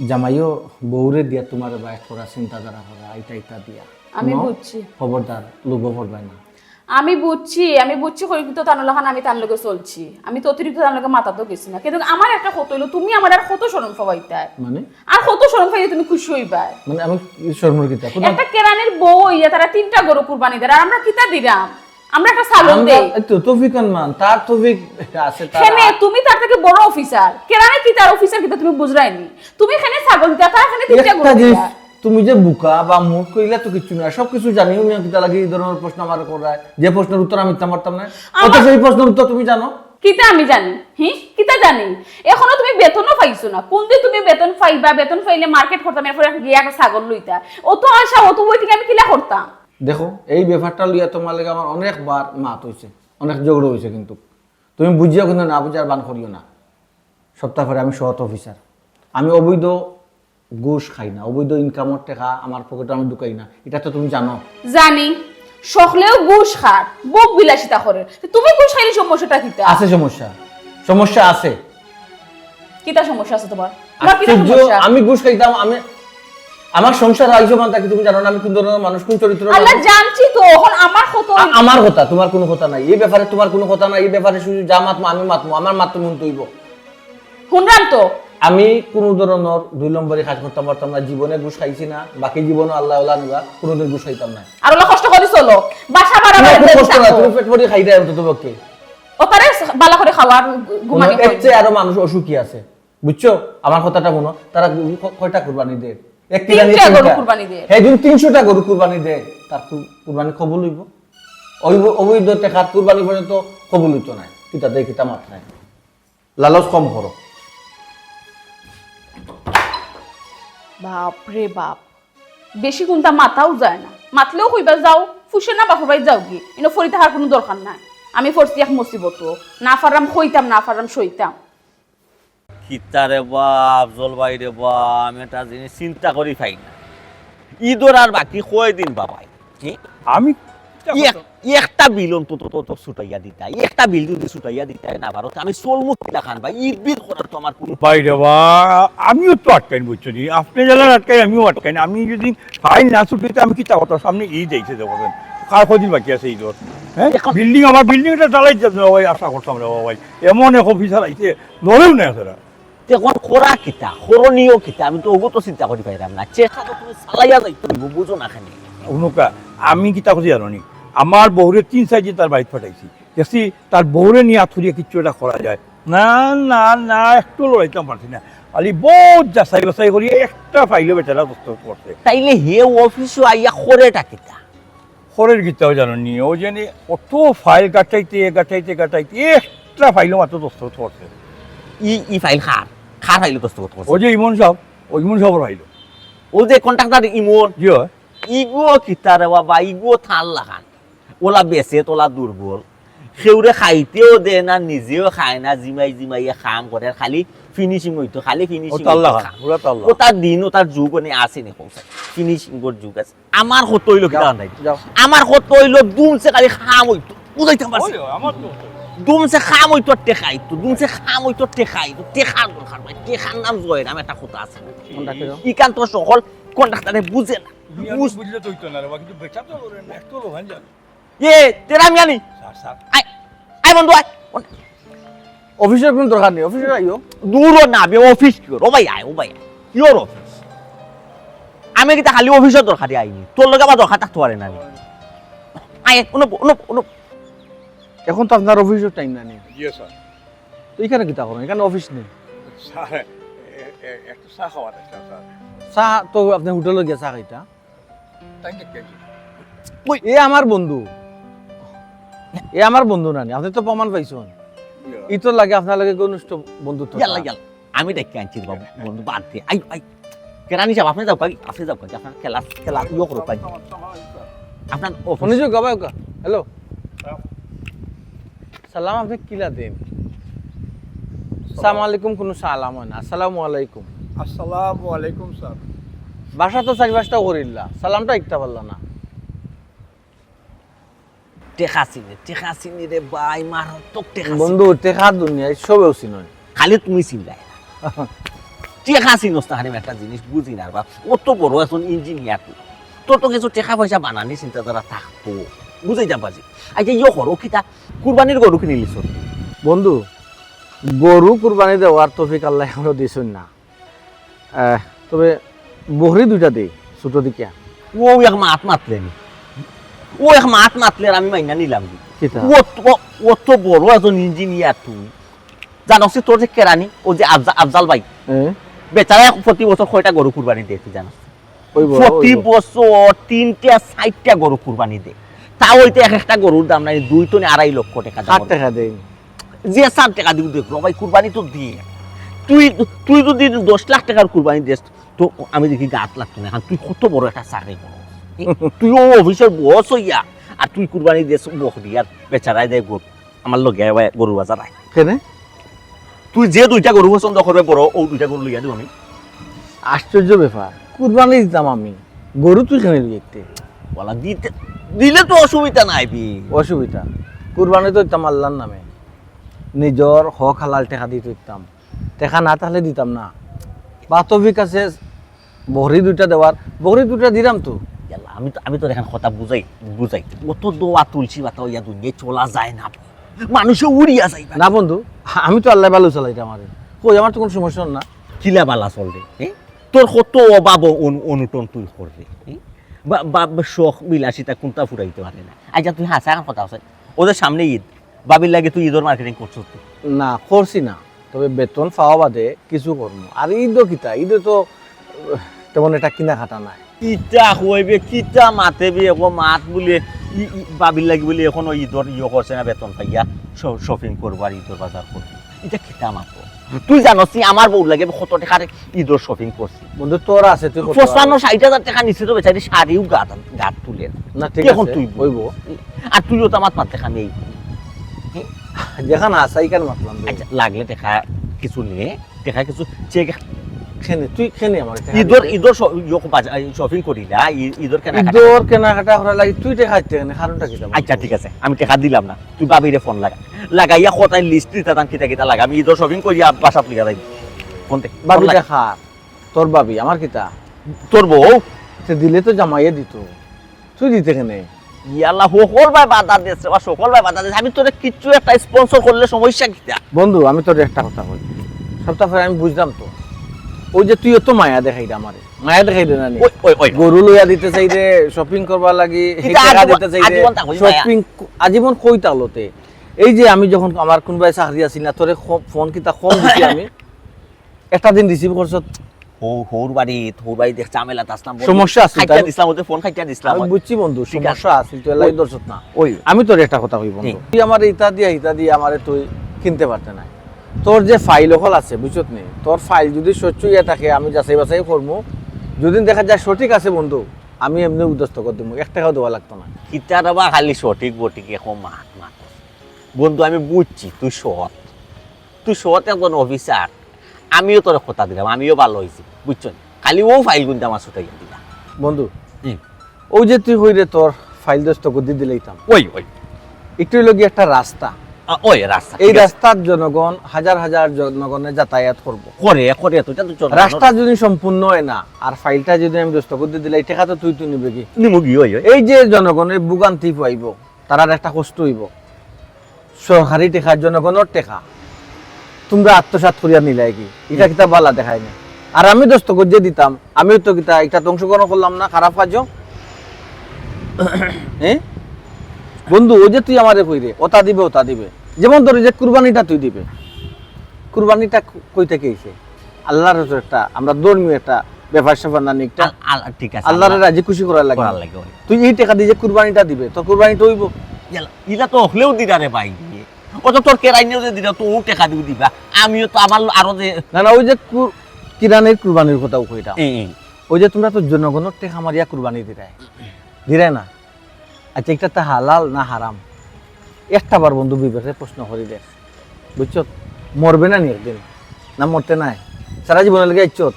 জামাইও বউরে দিয়া তোমারে বাইশ করার চিন্তাধারা করা, ইটা ইটা দিয়া। আমি বুঝছি। খবরদার, লোভো পড়বায় না। আমি বুঝছি, আমি বুঝছি, করি কিন্তু তান লাখান আমি তান লগে চলছি। আমি তো অতিরিক্ত তান লগে মাতাতো গেছি না। কিন্তু আমার একটা কথা অইলো, তুমি আমারে আর কত শরম পাওয়াইতায়? মানে? আর কত শরম পাইলে তুমি খুশি অইবায়? মানে আমি শরমর কিতা? কোথাও একটা কেরানির বউ অইয়া তারা তিনটা গরু কুরবানি দের, আর আমরা কিতা দিরাম? আমরা একটা ছাগল দেই। এই তো তৌফিক আনমান, তার তৌফিক আছে, তার কেনে, তুমি তার থাকি বড় অফিসার। কেরানি কিতা, অফিসার কিতা তুমি বুঝরায় নি? তুমি কেনে ছাগল দিতা, তার কেনে তিনটা গরু দিতা। তুমি যে বুকা বা মুখ কইলা তো কিচ্ছু না, সবকিছু জানিও না, কিতা লাগি এই ধরনের প্রশ্ন আমারে করায়? যে প্রশ্নের উত্তর আমি দিতাম পারতাম না, আমার অথচ এই প্রশ্নের উত্তর তুমি জানো। কিতা আমি জানি? হি? কিতা জানি? এখনো তুমি বেতনও পাইছো না। কোন দিন তুমি বেতন পাইবা, বেতন পাইলে মার্কেট করতাম, এরপরে গিয়া একটা ছাগল লইতা। অত আশা, অত waiting আমি কিলা করতাম? দেখো, এই ব্যাপারটা লইয়া তোমার লগে আমার অনেকবার মাত অইছে, অনেক ঝগড়া অইছে, কিন্তু তুমি বুঝিও কিন্তু না বুঝার ভান করিও না। সপ্তাহ পরে আমি সৎ অফিসার, আমি অবৈধ ঘুষ খাই না, অবৈধ ইনকামর টেকা আমার পকেটো আমি ঢুকাই না, ইটা তো তুমি জানো। জানি, সকলেও ঘুষ খার, ভোগ বিলাসিতা করের। তে তুমি ঘুষ খাইলে সমস্যাটা কিতা? আছে সমস্যা, সমস্যা আছে। কিতা সমস্যা আছে তোমার? তোমার কিতা আশ্চর্য, সমস্যা? আমি ঘুষ খাইতাম, আমি, আমার সংসার আইছো মানে তা কি তুমি জানো না আমি কোন ধরনের মানুষ, কোন চরিত্র? আল্লাহ, জানছি তো, অখন আমার কথা। আ-, আমার কথা, তোমার কোনো কথা নাই এই ব্যাপারে, তোমার কোনো কথা নাই এই ব্যাপারে, শুধু যা মাতমু আমি মাতমু, আমার মাত তো হুনতে অইবো। হুনরাম তো। আমি কোনো ধরনের দুই নম্বরি কাজ করতাম পারতাম না, জীবনে ঘুষ খাইছি না, বাকি জীবনও আল্লাহ ওলা নিবা, কোনোদিন ঘুষ খাইতাম না। আর ওলা কষ্ট করি চলো, বাসা ভাড়া তোমার কোনো কষ্ট না, তুমি পেট ভরি খাইতায় অন্তত পক্ষে। ও তারে বালা করে খাওয়ার ঘুমানি এর চেয়ে আরো মানুষ অসুখী আছে, বুঝছো? আমার কথাটা হুনো, তারা ক-, কয়টা কুরবানি দেয়? এক তিনটা গরু কুরবানি দেয়। হ্যাঁ, দিন তিনশোটা গরু কুরবানি দেয়, তার কু-, কুরবানি কবুল অইবো? অবৈধ টেকার কুরবানি পর্যন্ত কবুল অইতো নায়। কিতা দেয়, কিতা মাত নাই। লালচ কম করো। বাপ রে বাপ, বেশি কুনতা মাতাও যায় না। মাতলেও কইবা, "যাও, ফুসে না বাপর বাড়ি যাওগি, ইনো ফরি থাকার কুনু দরকার নাই।" আমি ফরছি এক মুসিবতো, না পাররাম কইতাম, না পাররাম সইতাম। কিতা রে বাপ, জলবাই রে বাপ, আমি একটা জিনিস চিন্তা করি পাই না। ইদর আর বাকি কয়দিন বাবাই? কি? আমি এক-, একটা বিল অন্তত তো, তো ছুটাইয়া দিতায়, একটা বিল যদি ছুটাইয়া দিতায় না পারো, তে আমি চলমু কিলাখান ভাই, ইদ বিল করার তো আমার কোনো ভাই রে বা, আমিও তো আটকাইন, বুঝছো নি? আপনে যেলা আটকাইন, আমিও আটকাইন। আমি যদি ফাইন না ছুটি, তে আমি কিতা করতাম? সামনে ইদ আইছে দেখো, কার কয়দিন বাকি আছে ইদর? হ্যাঁ? এখন building, আমার building টা ঢালাই যাবে না ভাই, আশা করতাম রে বাবা ভাই। এমন এক অফিসার আইছে, লড়েও না তারা। তে এখন করা কিতা, করণীয় কিতা? আমি তো অগু তো চিন্তা করি পাইরাম না। চেষ্টা তো তুমি চালাইয়া যাইতে অইবো, বুঝো না কেনে? হুনুক্কা, আমি কিতা করছি জানো নি? আমার বউরে তিন চাইর দিন তার বাড়িত পাঠাইছি। দেখছি তার বউরে নিয়া আত করিয়া কিচ্ছু একটা করা যায়। না, না, না, একটু লড়াইতাম পারছি না। খালি বউত যাচাই বাছাই করি একটা ফাইলও বেচারা দস্তখত করছে। তাইলে হে অফিসো আইয়া করেটা কিতা? করের কিতাও জানো নি, ও জানি অত ফাইল গাটাইতে, গাটাইতে, গাটাইতে একটা ফাইলও মাত্র দস্তখত করছে। ই, ই ফাইল কার? কার ফাইলও দস্তখত করছে? ও যে ইমন সাব, ও ইমন সাবর ফাইল। ও যে কন্ট্রাক্টর ইমন? জি অয়। ইগু কিতা রে বাবা, ইগু তার লাখান। ওলা বেচে, তোলা দুর্বল। কেউরে খাইতেও দেয় না, নিজেও খায় না, জিমাই জিমাইয়ে কাম করের, খালি finishing অইতো, খালি finishing অইতো। ও তার লাখান, পুরা তার লাখান। ও তার দিন, ও তার যুগ অনে আছে নি, কও চাই। Finishing অর যুগ আছে। আমার কথা অইলো কিতা জানো নি? আমার কথা অইলো দুমছে খালি কাম অইতো। বুঝাইতাম পারছি? ওই, আমার তো দুমছে কাম অইতো, টেকা আইতো। দুমছে কাম অইতো, টেকা আইতো। টেকার দরকার ভাই। টেকার নাম জয়ের, আমার একটা কথা আছে। ইখান তো সকল কন্ট্রাক্টরে বুঝে না। বুঝলে তো হইতো না রে বা, কিন্তু বেটা তো ওরে না, একটু লোহান জানো। এ, তেরা মিয়া নি? Sir, sir. আয়, আয় বন্ধু, আয়। অফিসর কুনু দরকার নাই, অফিসো আইও। দূর হ না, আমি অফিস কিওর? ও ভাই আয়, ও ভাই আয়। Cure office? আমি কিতা খালি অফিসর দরকারে আইনি? তোর লগে আবার দরকার থাকতো পারে না নি? আয়, উনো, উনো, উনো। এখন তো আপনার অফিসর টাইম না নি? জি স্যার। তো এখানে কিতা করইন? এখানে অফিস নি। স্যার, এ, এ, একটু চা খাওয়ার আসলাম স্যার। চা তো আপনে হোটেলো গিয়া চা খাইতা। তাই দেখতে আইছি। কই? এ আমার বন্ধু। এ আমার বন্ধু না নি, আপনে তো প্রমাণ পাইছইন। ইয়া। ইতর লগে আপনার লগে ঘনিষ্ঠ বন্ধুত্ব ইয়াল্লা, তার। ইয়াল্লা। আমি ডেকে আনছি রে বাবু, বন্ধু, বাদ দে। আই, আই। কেরানি সাব, আপনে যাউক্কা, আপনে যাউক্কা, আপনার খেলা, খেলা ইয়ে করুক্কা। আপনার অফিস। ফোনে যোগ, আবার ওকা। হ্যালো। সালাম আপনে কিলা দেইন? সালাম আলাইকুম কুনু সালাম অয় না। আসসালামু আলাইকুম। আসসালামু আলাইকুম স্যার। বাসা তো চাইর পাঁচটা করিলা, সালামটা ইকটা পারলা না। টেকা চিনে, টেকা চিনে রে ভাই, মারাত্মক টেকা চিনে। বন্ধু, টেকা দুনিয়ার সবেউ চিনইন। খালি তুমি চিনলায় না। টেকা চিনস না, আরে একটা জিনিস বুঝি না রে বাপ। অত বড় একজন ইঞ্জিনিয়ার তুই। তোর তো কিছু টেকা পয়সা বানানি চিন্তাধারা থাকতো। বুঝাইতাম পারছি। আচ্ছা, ইয়ে করো, কিতা কুরবানির গরু কিনিলিছস? বন্ধু, গরু কুরবানি দেওয়ার তৌফিক আল্লায় এখনো দিছইন না। আহ, তবে বকরি দুইটা দেই, ছোট দেখিয়া। ও এক মাত মাতলে নি। ও এক মাত মাতলে আর আমি মাইনা নিলাম নি। কিতা? ও তো, ও তো বড় একজন ইঞ্জিনিয়ার তুই। জানোস নি তোর যে কেরানি, ও যে আফজা-, আফজাল ভাই। হ্যাঁ। বেচারা প্রতি বছর কয়টা গরু কুরবানি দেয় তুই জানোস? ওই বড়, ওই প্রতি বড়। বছর তিনটা চাইরটা গরু কুরবানি দেয়। তাও অইতে এক একটা গরুর দাম নাই, দুই তো নি আড়াই লক্ষ টেকা দাম। ষাট টেকা দেয়। যে ষাট টেকা দিব দেখ, রে ভাই, কুরবানি তো দিয়ে। তুই, তুই যদি দশ লাখ টেকার কুরবানি দেস, তো আমি দেখি গাত লাগতো না। এখন তুই কত বড় একটা চাকরি করস। এ, তুই ও অফিসর বস অইয়া, আর তুই কুরবানি দেস বকরি, আর বেচারায় দেয় গরু। আমার লগে আয়, গরু বাজার আয়। কেনে? তুই যে দুইটা গরু পছন্দ করবে বড়, ও দুইটা গরু লইয়া দিব আমি। আশ্চর্য ব্যাপার, কুরবানি দিতাম আমি, গরু তুই কেনে লইতে? বলা দিতে, দিলে তো অসুবিধা নাই বি। অসুবিধা? কুরবানি তো দিতাম আল্লাহর নামে, নিজর হক হালাল টেকা দি তো দিতাম, টেকা না থাকলে দিতাম না। বাস্তবিক আছে বকরি দুইটা দেওয়ার, বকরি দুইটা দিলাম তো। ইয়াল্লা, আমি তো, আমি তোরে এখন কথা বুঝাই, বুঝাই। অত দোয়া তুলসী পাতা অইয়া দুনিয়ায় চলা যায় না। মানুষে উড়িয়া যাইবা। না বন্ধু, আমি তো আল্লায় ভালা চালাইতাম আরে। কই, আমার তো কুনু সমস্যা না। কিলা ভালা চলরে, এ? তোর কত অভাব অন-, অনটন তুই কররে, এ? বা, বা, বা শখ বিলাসিতা কুনটা ফুরাইতে পারে না। আচ্ছা, তুই হাছা এখন কথা আছে। ওদের সামনে ঈদ, ভাবির লাগি তুই ঈদর মার্কেটিং করছস তুই? না, করছি না। তবে বেতন পাওয়া বাদে কিছু করমু। আর ঈদও কিতা, ঈদে তো, আহ, তেমন একটা কিনাকাটা নাই। কিতা কইবে, কিতা মাতে বে, এগো মাত বুলে, ই, ই, ভাবির লাগি বুলে এখনো ঈদর ইয়ে করছে না, বেতন পাইয়া শ-, শপিং করবো আর ঈদর বাজার করবো। ইটা কিতা মাতো? তুই জানোস নি আমার বউর লাগি আমি কত টেকার ঈদর শপিং করছি? বন্ধু, তোর আছে, তুই করতে পারবি। পঞ্চান্ন ষাইট হাজার টেকা নিচে তো বেচারি শাড়িও গাত, গাত তুলে না। না, ঠিক আছে, অইবো। আর তুইও তো আমার মাত দেখা নেই। যেখান আছে, এইখান মাতলাম রে। আচ্ছা, লাগলে টেকা কিছু নিয়ে, টেকা কিছু চেক। কেনে, তুই কেনে আমার টেকা ঈদর, দিতে? ঈদর শ-, ইয়ো বাজা-, এই শপিং করিলা, ই-, ঈদর কেনাকাটা। ঈদর কেনাকাটা করা লাগি, তুই টেকা দিতে কেনে? কারণটা কিতা? আচ্ছা, ঠিক আছে, আমি টেকা দিলাম না, তুই ভাবিরে ফোন লাগা, লাগাইয়া কথায় লিস্ট দিতা তান কিতা কিতা লাগা, আমি ঈদর শপিং করিয়া বাসাত লইয়া যাই। ফোন দে, ফোন ভাবি লাগা। দেখা, তোর ভাবি, আমার কিতা? তোর বউ? সে দিলে তো জামাইয়ে দিত। তুই দিতে কেনে? ইয়াল্লা, হকল ভাই বাধা দেস রে বা, হকল ভাই বাধা দেস। আমি তোরে কিচ্ছু একটা স্পন্সর করলে সমস্যা কিতা? বন্ধু, আমি তোরে একটা কথা কই। সবটা ফের আমি বুঝলাম তো। ওই যে তুই অত মায়া দেখাইরে আমারে। মায়া দেখাইরে না নি? ওই, ওই, ওই। গরু লইয়া দিতে চাইরে, শপিং করবার লাগি, কিতা টেকা আজীবন, দিতে চাইরে, আজীবন তা কই মায়া? শপিং ক-, আজীবন কই তালতে? এই যে আমি যখন আমার কুনবায় চাকরি আছিল না, তোরে খ-, ফোন কিতা কম দিছি আমি? একটা দিন রিসিভ করছত? হৌ-, হৌর বাড়ি, হৌর বাড়ি দেখ ঝামেলাত আসলাম বন্ধু। সমস্যা আছিল, খাইটা তাই? দিছলাম, ওদের ফোন খাইটা দিছলাম। আমি বুঝছি বন্ধু, ঠিক আছে। সমস্যা আছিল, তুই এলাই ওই, ধরছত না। ওই। আমি তোরে একটা কথা কই বন্ধু। হুম। তুই আমারে ইতা দিয়া, ইতা দিয়া আমারে তুই কিনতে পারতে না। তোর যে ফাইল অকল আছে, বুঝছত নি? তোর ফাইল যদি স্বচ্ছ ইয়া থাকে, আমি যাচাই বাছাই করমু। যদি দেখা যায় সঠিক আছে বন্ধু, আমি এমনি দস্তখত দিমু, এক টেকাও দেওয়া লাগতো না। কিতা রে বা খালি সঠিক বঠিক এখন মাত মাত। বন্ধু, আমি বুঝছি তুই সৎ। তুই সৎ একজন অফিসার, আমিও তোরে কথা দিলাম, আমিও ভালা অইছি, বুঝছো নি? খালি ও ফাইল গুনতে আমার ছুটাইয়া দিলা। বন্ধু, হুম। ওই যে তুই কইরে তোর ফাইল দস্তখত দি দিলাইতাম। ওই, ওই। একটু অইলো গিয়া একটা রাস্তা, আ, ওই রাস্তা, এই ঠিক আছে। রাস্তার জনগণ, হাজার হাজার জনগণে যাতায়াত করব। করে, করে, তো এটা তো জনগণর রাস্তা যদি সম্পূর্ণ হয় না, আর ফাইলটা যদি আমি দস্তখত দি দিলাই, টেকা তো তুই তুই নিবে কি? নিমুগি, ওই, ওই। এই যে জনগণে ভোগান্তি পাইব, তারার একটা কষ্ট হইব। সরকারি টেকা, জনগণর টেকা, তোমরা আত্মসাৎ করিয়া নিলাই কি? এটা কিতা বালা দেখায় না? আর আমি দস্তখত যে দিতাম, আমিও তো কিতা এটা তো অংশগ্রহণ করলাম না খারাপ কাজও। হ্যাঁ বন্ধু, ওই যে তুই আমারে কইরে, ওটা দিবে, ওটা দিবে। যেমন ধর, ওই যে কুরবানিটা তুই দিবে, কুরবানিটা কই থেকে আইছে? আল্লাহর তো একটা, আমরা ধর্মীয় একটা ব্যাপার স্যাপার না নি একটা, আল-, আল-, ঠিক আছে, আল্লাহরে আল্লাহ রাজি খুশি করার লাগে। করার লাগে, ওই। তুই এই টেকা দিয়ে যে কুরবানিটা দিবে, তো কুরবানিটা হইব। ইয়ালা, ইলা তো হকলেও দিরা রে ভাই। ও তো তোর কেরাইনেও যে দিরা, তো ও টেকা দিও দিবা। আমিও তো আমার আরো যে না না, ওই যে কু-, কিরানের কুরবানির কথাও কইতাম। এ, এ। ওই যে তোমরা তো জনগণর টেকা মারিয়া কুরবানি দিরায়, দিরায় না? আচ্ছা, এটা তো হালাল না হারাম? একটা বার বন্ধু বিবেকে প্রশ্ন করি দেখ, বুঝছো? মরবে না নি একদিন? না মরতে নাই? সারা জীবনের লাগি ইচ্ছত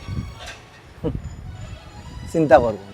চিন্তা করবো।